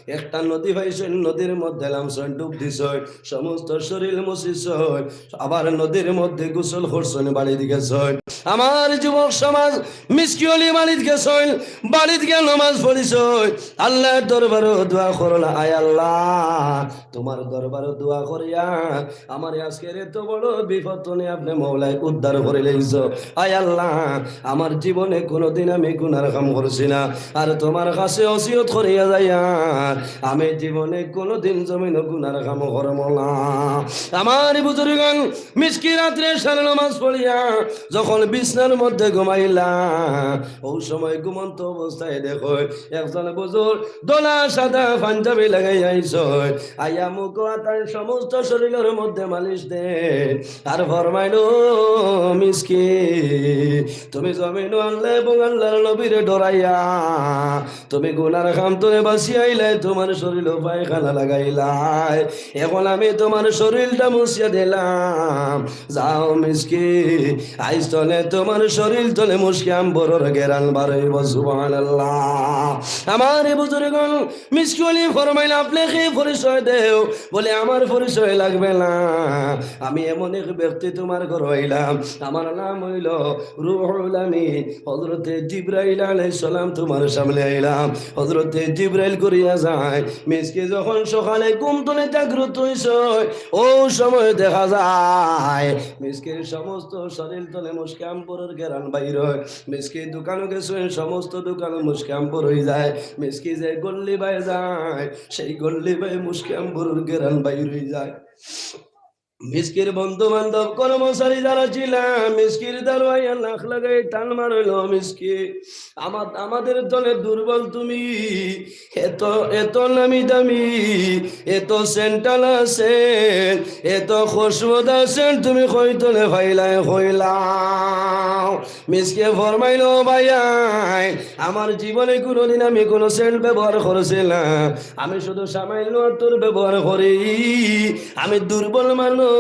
একটা নদী পাইছইন, নদীর মধ্যে লামছইন, ডুব দিছইন, সমস্ত শরীর মুছিছইন, আবার নদীর মধ্যে গোসল করছইন, বাড়িত গেছইন। আমার যুবক সমাজ, মিসকি অলি বাড়িত গেছইন, বাড়িত গিয়া নমাজ পড়িছইন, আল্লাহর দরবারো দোয়া করলা, আয় আল্লাহ, তোমার দরবারো দোয়া করিয়া আমারে আজকের এত বড় বিপদ তনে আপনে মওলায় উদ্ধার করিলাইছো। আয় আল্লাহ, আমার জীবনে কোনোদিন আমি গুনার কাম করছি না, আর তোমার কাছে ওসিয়ত করিয়া যাইয়ার, আমি জীবনে কোনোদিন জমিনো গুনার কাম করমু না। আমার বুজুর্গন, মিসকি রাত্রে এশার নমাজ পড়িয়া যখন বিছনার মধ্যে ঘুমাইলা, অউ সময় ঘুমন্ত অবস্থায় দেখইন একজন বুজুর্গ ধলা সাদা পাঞ্জাবি লাগাইয়া আইছইন, আইয়া মুখো আতায় সমস্ত শরীলর মধ্যে মালিশ দেইন। আর ফরমাইন, "ও মিসকি, তুমি জমিনো আল্লাহ এবং আল্লাহর নবীরে ডরাইয়া তুমি গুনার কাম তনে বাঁচিয়া আইলায়, তোমার শরীলো পায়খানা লাগাইলায়, এখন আমি তোমার শরীলটা মুছিয়া দিলাম। যাও মিসকি, আইজ তনে তোমার শরীল তনে মুশকে আম্বরর গেরান বারইবো।" সুবহানাল্লাহ। আমার বুজুর্গন, মিসকি অলি ফরমাইলা, "আপনে কি পরিচয় দেও?" বলে, "আমার পরিচয় লাগবে না, আমি এমন এক ব্যক্তি তোমার ঘরো আইলাম, আমার নাম অইলো রুহুল আমিন, হযরতে জিব্রাইল আলাইহিস সালাম তোমার সামনে আইলাম।" হযরতে জিব্রাইল করিয়া যায়, মিসকি যখন সকালে ঘুম তনে জাগ্রত অইছইন, অউ সময় দেখা যায় মিসকির সমস্ত শরীল তনে মুশকে আম্বরর গেরান বাইর অয়। মিসকি দোকানো গেছইন, সমস্ত দোকানো মুশকে আম্বর অই যায়। মিসকি যে গল্লি বায় যায়, সেই গল্লি বায় মুশকে আম্বরর গেরান বাইর অই যায়। মিসকির বন্ধু বান্ধব কর্মচারী যারা ছিলা, মিসকির দারোয়াইয়া নাক লাগাই টান মারইল, "মিসকি, আমার, আমাদের তনে দুর্বল তুমি, এত, এত নামি দামি, এত সেন্টাল আছে, এত খুশবুদার সেন্ট তুমি কই তনে পাইলায়, কইলাও?" মিসকে ফরমাইল, "ভাইয়াইন, আমার জীবনে কোনোদিন আমি কোনো সেন্ট ব্যবহার করছি না, আমি শুধু সামান্য আতর ব্যবহার করি। আমি দুর্বল মানুষ,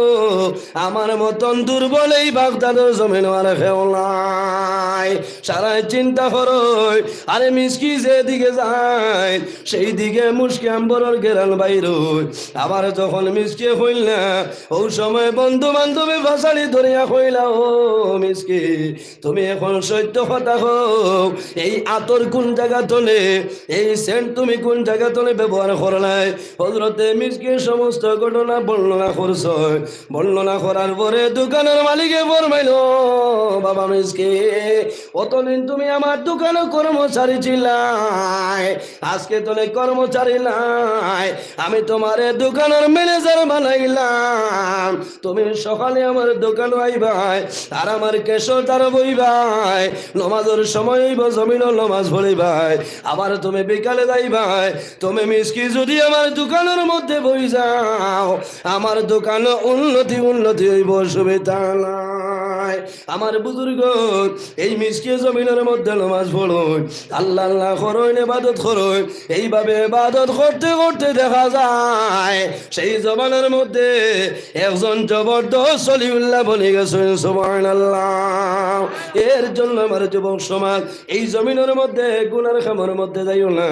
আমার মতন দুর্বল এই বাগদাদর জমিনো আর কেউ নাই।" সারায় চিন্তা করইন, আরে মিসকি যেদিকে যাইন, সেই দিকে মুশকে আম্বরর গেরান বাইর অয়। আবার যখন মিসকে কইলা, অউ সময় বন্ধু বান্ধবে ফাছাড়ি ধরিয়া কইলা, "ও মিসকি, তুমি এখন সত্য কথা কও, এই আতর কোন জাগা তনে, এই সেন্ট তুমি কোন জাগা তনে ব্যবহার করলায়?" হযরতে মিসকির সমস্ত ঘটনা বর্ণনা করছইন। বর্ণনা করার পরে দোকানর মালিকে ফরমাইল, "ও বাবা মিসকি, অতদিন তুমি আমার দোকানো কর্মচারী ছিলায়, আজকে তনে কর্মচারী নায়, আমি তোমারে দোকানর ম্যানেজার বানাইলাম। তুমি সকালে আমার দোকানো আইবায়, আর আমার ক্যাশর দ্বারো বইবায়, নমাজর সময় অইবো, জমিনো নমাজ পড়িবায়, আবার তুমি বিকালে যাইবায়। তুমি মিসকি যদি আমার দোকানর মধ্যে বই যাও, আমার দোকানো উন্নতি, উন্নতি অইবো, অসুবিধা নাই।" আমার বুজুর্গ, এই মিসকি জমিনর মধ্যে নমাজ পড়ইন, আল্লাহ আল্লাহ করইন, ইবাদত করইন, এইভাবে ইবাদত করতে করতে দেখা যায় সেই জমানার মধ্যে একজন জবরদস্ত অলিউল্লাহ বনি গেছইন। সুবহানাল্লাহ। এর জন্য আমার যুবক সমাজ, এই জমিনর মধ্যে গুনার কামর মধ্যে যাইও না।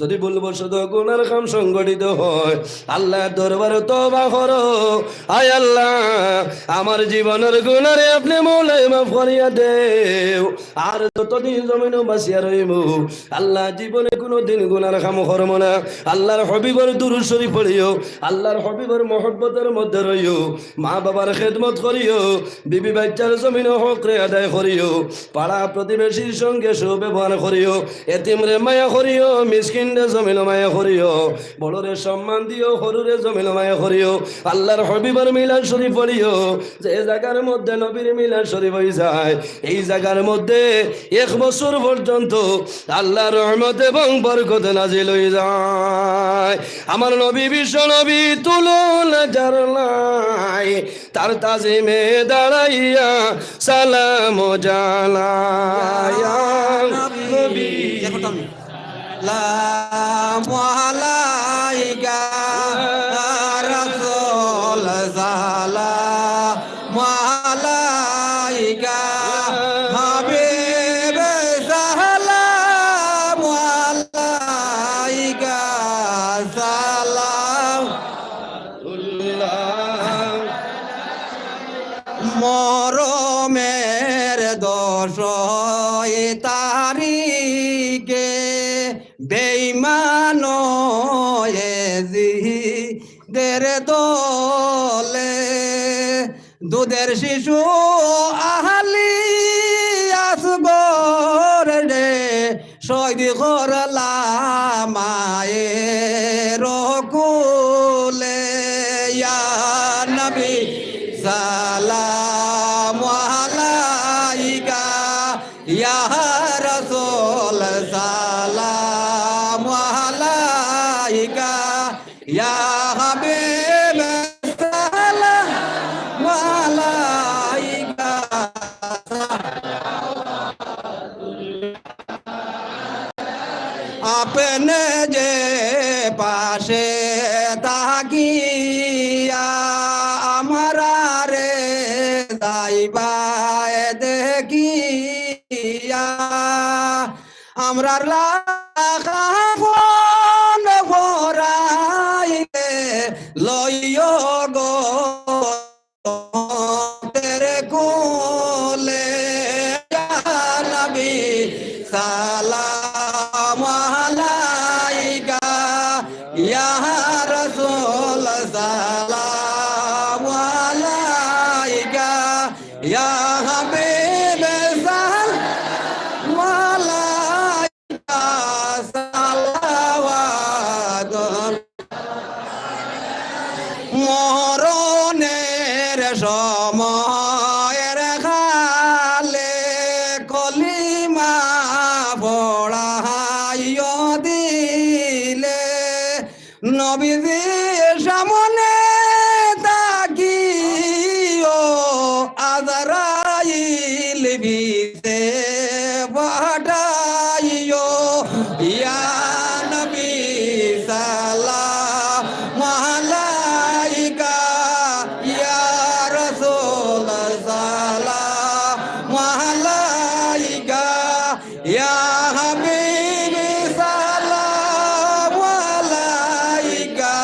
যদি ভুলবশত গুনার কাম সংঘটিত হয়, আল্লাহর দরবারে তওবা করো, "আয় আল্লাহ, আমার জীবনর গুনারে আপনে মওলায় মাফ করিয়া দেও।" আর যতদিন জমিনো বাঁচিয়া রইমু, আল্লাহ জীবনে কোনোদিন গুনার কাম করমু না। আল্লাহর হাবিবর দুরূদ শরীফ পড়িও, আল্লাহর হাবিবর মহব্বতর মধ্যে রইও, মা বাবার খেদমত করিও, বিবি বাচ্চার জমিনো হকরে আদায় করিও, পাড়া প্রতিবেশীর সঙ্গে সুব্যবহার করিও, এতিমরে মায়া করিও, মিসকিনরে জমিনো মায়া করিও, বড়রে সম্মান দিও, হুরুরে জমিনো মায়া করিও। আল্লাহর হাবিবর মিলাদ শরীফ পড়িও, যে জাগার মধ্যে নবীর মিলাদ শরীফ অই যায়। এই জাগার মধ্যে এক বছর পর্যন্ত আল্লার রহমত এবং বরকত নাজিল অই যায়। আমার নবী, বিশ্ব নবী, তুলনা যার নাই, তার তাজিমে দাঁড়াইয়া সালাম জানাই। ইয়া নবী। সালাম আলাইকা, ইয়া রাসূল, সালাম আলাইকা, হাবিব, সালাম আলাইকা, সালাম। মরমের দশ তারিখে বেইমান এজিদের দলে দুধের শিশু আলী আসগর রে শহীদ করলা মায়ের কোলে। ইয়া নবী সালাম আলাইকা, ইয়া রাসূল সালাম আলাইকা, ইয়া হাবিব সালাম আলাইকা। আপনে যে পাশে থাকিয়া আমরারে যাইবায় দেখিয়া, আমরার লাখান ফরাইলে লইও গো তেরে কোলে। ইয়া নবী সালাম আলাইকা, ইয়া রাসূল সালাম আলাইকা, ইয়া হাবিব সালাম আলাইকা, সালাওয়াত। মরণের সময়ের খালে কলিমা পড়াইও দিলে, নবীজি সামনে থাকিও আজরাইল পিছে পাঠাইও। ইয়া নবী সালাম আলাইকা, ইয়া রাসূল সালাম আলাইকা, ইয়া হাবিব সালাম আলাইকা।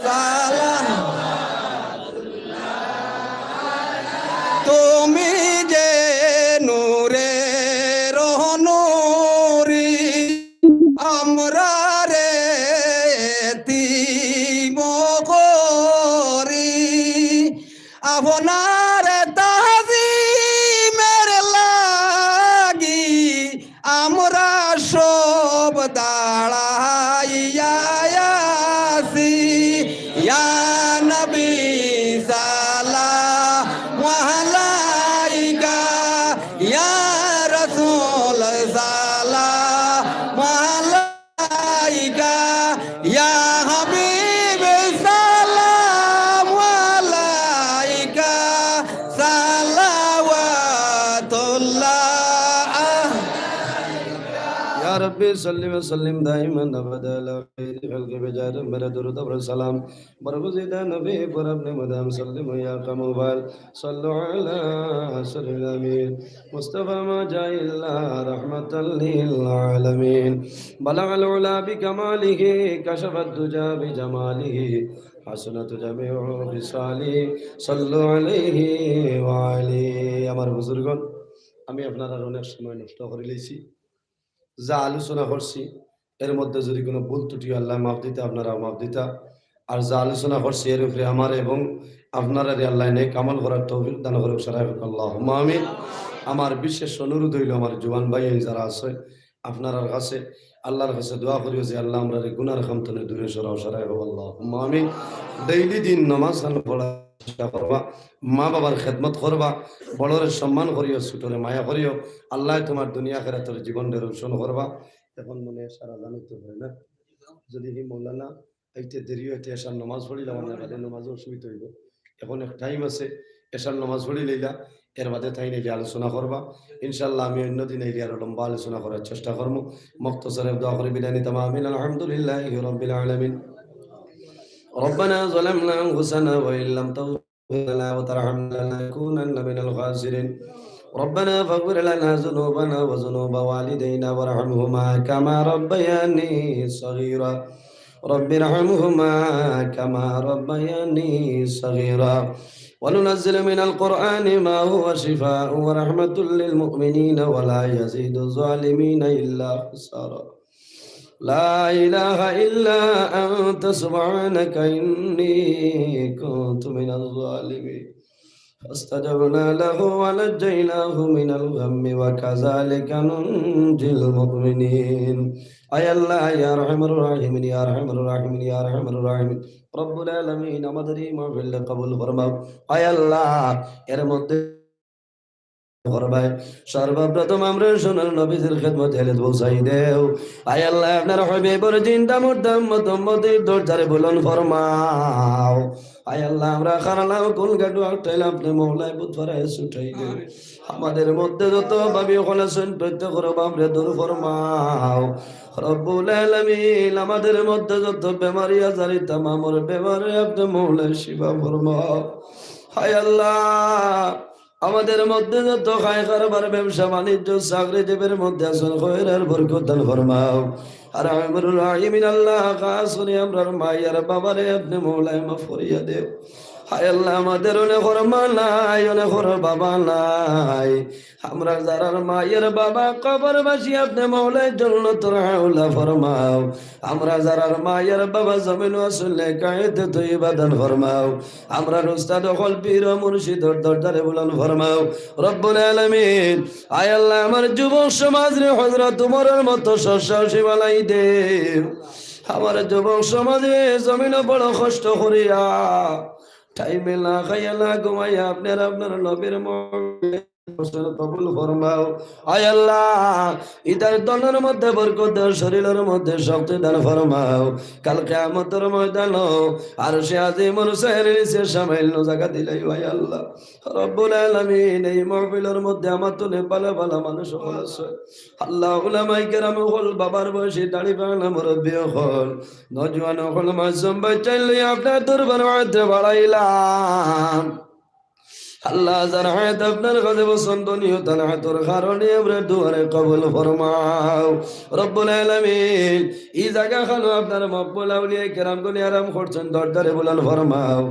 সালাম। তুমি যে নূরের নূরি, আমরারে এতিম করি, আপনার তাজিমের লাগি আমরা সব দাঁড়াইয়া আছি। ইয়া নবী সালাম আলাইকা, ইয়া রাসূল সালাম আলাইকা, ইয়া হাবিব সালাম আলাইকা, সালাওয়াতুল্লাহ। ইয়া রাব্বি সাল্লি ওয়া সাল্লিম দাইমান আবাদা আলা খাইরি খালকি বিজারি মেরা দুরুদ ওয়া সালাম। বরগুজিদা নবী পর আপনে মুদাম সাল্লিম ইয়া কামুবাল। সাল্লু আলা আশরাফিল আমিন। মুস্তাফা মা জা ইল্লা রাহমাতাল লিল আলামিন। বালাগাল উলা বিকামালিহি, কাশাফাদ দুজা বিজামালিহি, হাসুনাত জামিউ খিসালিহি, সাল্লু আলাইহি ওয়া আলিহি। আমার বুজুর্গন, আমি আপনারার অনেক সময় নষ্ট করি লাইছি। যা আলোচনা করছি, এর মধ্যে যদি কোনো ভুল ত্রুটি হয়, আল্লায় মাফ দিতা, আপনারাও মাফ দিতা। আর যা আলোচনা করছি, এর উপরে আমার এবং আপনারারে আল্লায় নেক আমল করার তৌফিক দান করুক, সারাই হোক, আল্লাহুম্মা আমিন। আমার বিশেষ অনুরোধ অইলো, আমার জুয়ান ভাইয়াইন যারা আছে, আপনারার কাছে, আল্লাহর কাছে দোয়া করিও যে আল্লাহ আমরারে গুনার কাম তনে দূরে সরাও, সরাই হোক আল্লাহ। আমিন। ডেইলি দিন নামাজ খান পড়া চেষ্টা করবা, মা বাবার খেদমত করবা, বড়রে সম্মান করিও, ছোটরে মায়া করিও। আল্লাহ তোমার দুনিয়া আখেরাতর জীবনরে রোশন করবা। এখন মনে হয় সারা জানো তো হয় না, যদি হি মৌলানা আইতে দেরি অইতে এশার নামাজ পড়িলাম, আমার বাদে নামাজও অসুবিধা হইব। এখন এক টাইম আছে, এশার নামাজ পড়ি লইলা, এর বাদে তাইন আইলে আলোচনা করবা। ইনশাআল্লাহ আমি অন্য দিন আইলে আরো লম্বা আলোচনা করার চেষ্টা করমু। মখতসরে দোয়া করি বিদায় নিতাম। আমিন। আলহামদুলিল্লাহি রাব্বিল আলামিন। ربنا ظلمنا أنفسنا وإن لم تغفر لنا وترحمنا لنكونن من الخاسرين. ربنا فاغفر لنا ذنوبنا وذنوب والدينا وارحمهما كما ربياني صغيرا. رب ارحمهما كما ربياني صغيرا. وننزل من القرآن ما هو شفاء ورحمة للمؤمنين ولا يزيد الظالمين إلا خسارا. لا إله إلا أنت سبحانك إني كنت من الظالمين. فاستجبنا له ونجيناه من الغم وكذلك ننجي المؤمنين. আয় আল্লাহ, ইয়া আরহামার রাহিমিন, ইয়া আরহামার রাহিমিন, ইয়া আরহামার রাহিমিন, রব্বুল আলামিন, আমাদের এই মাহফিলটা কবুল ফরমাও। আয় আল্লাহ, এর মধ্যে করবায়, সর্বপ্রথম আমরা সোনার নবীজির খেদমত হেলে পৌঁছাই দেও। আয় আল্লাহ, আপনার হাবিবর জিন্দা মুর্দা উম্মত উম্মতির দরজারে বুলন্দ ফরমাও। আয় আল্লাহ, আমরা খারালাম কোন গাডু আটাইলে আপনি মৌলায় বুথ ফরায় ছুটাই দেও। আমাদের মধ্যে যত ভাবি হকল আছেন প্রত্যেকর বাপরে দূর ফরমাও। রব্বুল আলামিন, আমাদের মধ্যে যত বেমারি আজারি তামামর বেমারে আপনি মৌলায় শিফা ফরমাও। হায় আল্লাহ, আমাদের মধ্যে যত খায় কারবার, ব্যবসা বাণিজ্য, চাকরিজীবীর মধ্যে আছেন, খয়ের আর বরকত দান ফরমাও। আর আরহামুর রাহিমিন আল্লাহ, খাস করি আমরার মাই আর বাবারে আপনি মৌলায় মাফ করিয়া দেও। হায় আল্লাহ, আমাদের অনেকর মা নাই, অনেকর বাবা নাই। আমরা যারার মায়ের বাবা কবরবাসী, আপনি মৌলায় জন্নতুল আলা ফরমাও। আমরা যারার মায়ের বাবা জমিন আসলে কায়েতে তৈবা দান ফরমাও। আমরার উস্তাদ হকল পীর ও মুর্শিদর দরজারে বুলন্দ ফরমাও। রব্বুল আলামিন, আয় আল্লাহ, আমার যুবক সমাজরে হযরত উমরর মতো সাহসী বানাই দেও। আমার যুবক সমাজরে জমিনো বড় কষ্ট করিয়া, টাইমে না খাইয়া না ঘুমাইয়া আপনার, আপনার নবীর মহফিল কবুল ফরমাও। আয় আল্লাহ, ইতার ধনর মধ্যে বরকত দাও, শরীরর মধ্যে শক্তি দান ফরমাও। কাল কিয়ামতর ময়দানো আরশে আজিমর ছায়ার নিচে সামান্য জাগা দিলাইও, আয় আল্লাহ। রব্বুল আলামিন, এই মাহফিলর মধ্যে আমার তনে ভালা ভালা মানুষ হকল আছে। আল্লাহ, উলামায়ে কেরাম হকল, বাবার বয়সী দাড়ি পাকনা মুরব্বি হকল, নওজোয়ান হকল, মাসুম বাচ্চাইন লইয়া আপনার দরবার মাঝে বাড়াইলাম। আল্লাহ, যার হায়াত আপনার কাছে পছন্দনীয়, তার হায়াতর কারণে আমরার দোয়ারে কবুল ফরমাও। রব্বুল আলামিন, এই জাগা খানো আপনার মকবুল আউলিয়া কেরাম গুনে আরাম করছেন, দরজারে বুলন্দ ফরমাও।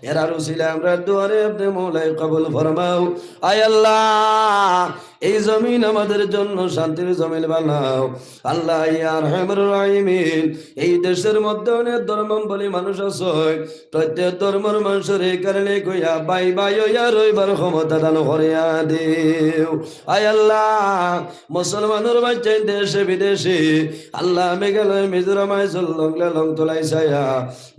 এরার উসিলায় আমরার দোয়ারে আপনি মৌলায় কবুল ফরমাও। আয় আল্লাহ, এই জমিন আমাদের জন্য শান্তির জমিন বানাও। আল্লাহ, ইয়া আরহামার রাহিমিন, এই দেশের মধ্যে অনেক ধর্মাবলম্বী মানুষ আছে, প্রত্যেক ধর্মর মানুষর এই কারণে কইয়া ভাই ভাই অইয়া রইবার ক্ষমতা দান করিয়া দিও। আয় আল্লাহ, মুসলমানর বাচ্চাইন দেশে বিদেশে, আল্লাহ, মেঘালয়, মিজোরাম, আইজল, লংলা, লংতলাই, ছায়া,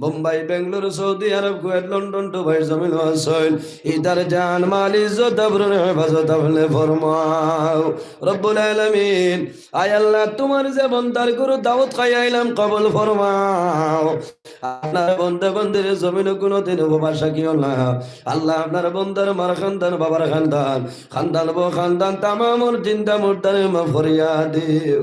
বোম্বাই, বেঙ্গালুরু, সৌদি আরব, কুয়েত, লন্ডন, দুবাই, জমিন আছইন, ইতার জান, মাল, ইজ্জত, আবরুর হেফাজত আপনে ফরমাও। রব্বুল আলামিন, আয় আল্লাহ, তোমার যে বন্দার গরু দাওয়াত খাই আইলাম, কবুল ফরমাও। আপনার বন্দা বন্দির জমিনো কোনোদিন উপবাস রাখিও না। আল্লাহ, আপনার বন্দার মার খানদান, বাবার খানদান, খানদান বউ খানদান, তামামর জিন্দা মুর্দারে মাফ করিয়া দিও।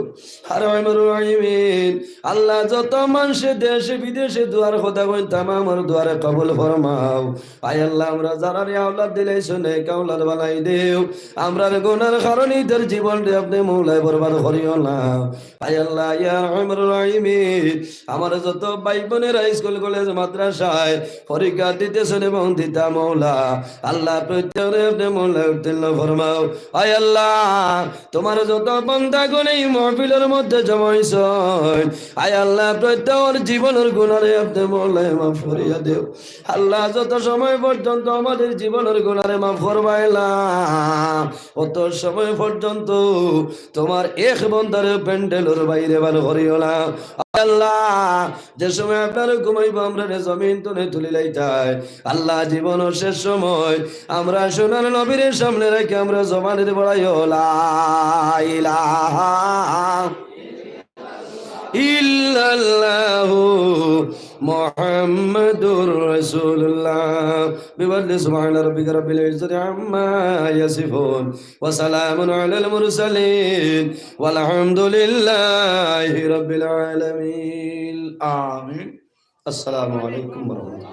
আরহামার রাহিমিন, আল্লাহ, যত মানষে দেশে বিদেশে দোয়ার কথা কইন, তামামর দোয়ারে কবুল ফরমাও। আয় আল্লাহ, আমরা যারারে আওলাদ দিলাইছো, নেক আওলাদ বানাই দেও। আমরার গুনার কারণে ইতার জীবনরে আপনে মৌলায় বরবাদ করিও না। আয় আল্লাহ, ইয়া আরহামার রাহিমিন, আমার যত ভাই বোনেরা স্কুল, কলেজ, মাদ্রাসায় পরীক্ষা দিতেছেন এবং দিতা মৌলা, আল্লাহ, প্রত্যেকরে আপনে মৌলায় উত্তীর্ণ ফরমাও। আয় আল্লাহ, তোমার যত বান্দাগণ এই মাহফিলর মধ্যে জমা হইছইন, আয় আল্লাহ, প্রত্যেকর জীবনর গুনারে আপনে মৌলায় মাফ করিয়া দেও। আল্লাহ, যত সময় পর্যন্ত আমাদের জীবনর গুনারে মাফ করবায় না, অত সময় পর্যন্ত তোমার এক বন্দারে প্যান্ডেলর বাইরে বার করিও না। আল্লাহ, যে সময় আপনারে ঘুমাইবো, আমরারে জমিন তনে তুলি লাইতায়। আল্লাহ, জীবনর শেষ সময় আমরা সোনার নবীর সামনে রাখি আমরা জবানে বড়াইও লা ইলাহা ইল্লাল্লাহু মুহাম্মাদুর রাসূলুল্লাহ। বিফাদলি সুবহানা রাব্বিকা রাব্বিল ইজ্জাতি আম্মা ইয়াসিফুন। ওয়া সালামুন আলাল মুরসালিন। ওয়ালহামদুলিল্লাহি রাব্বিল আলামিন। আমিন। আসসালামু আলাইকুম ওয়া রাহমাতুল্লাহ।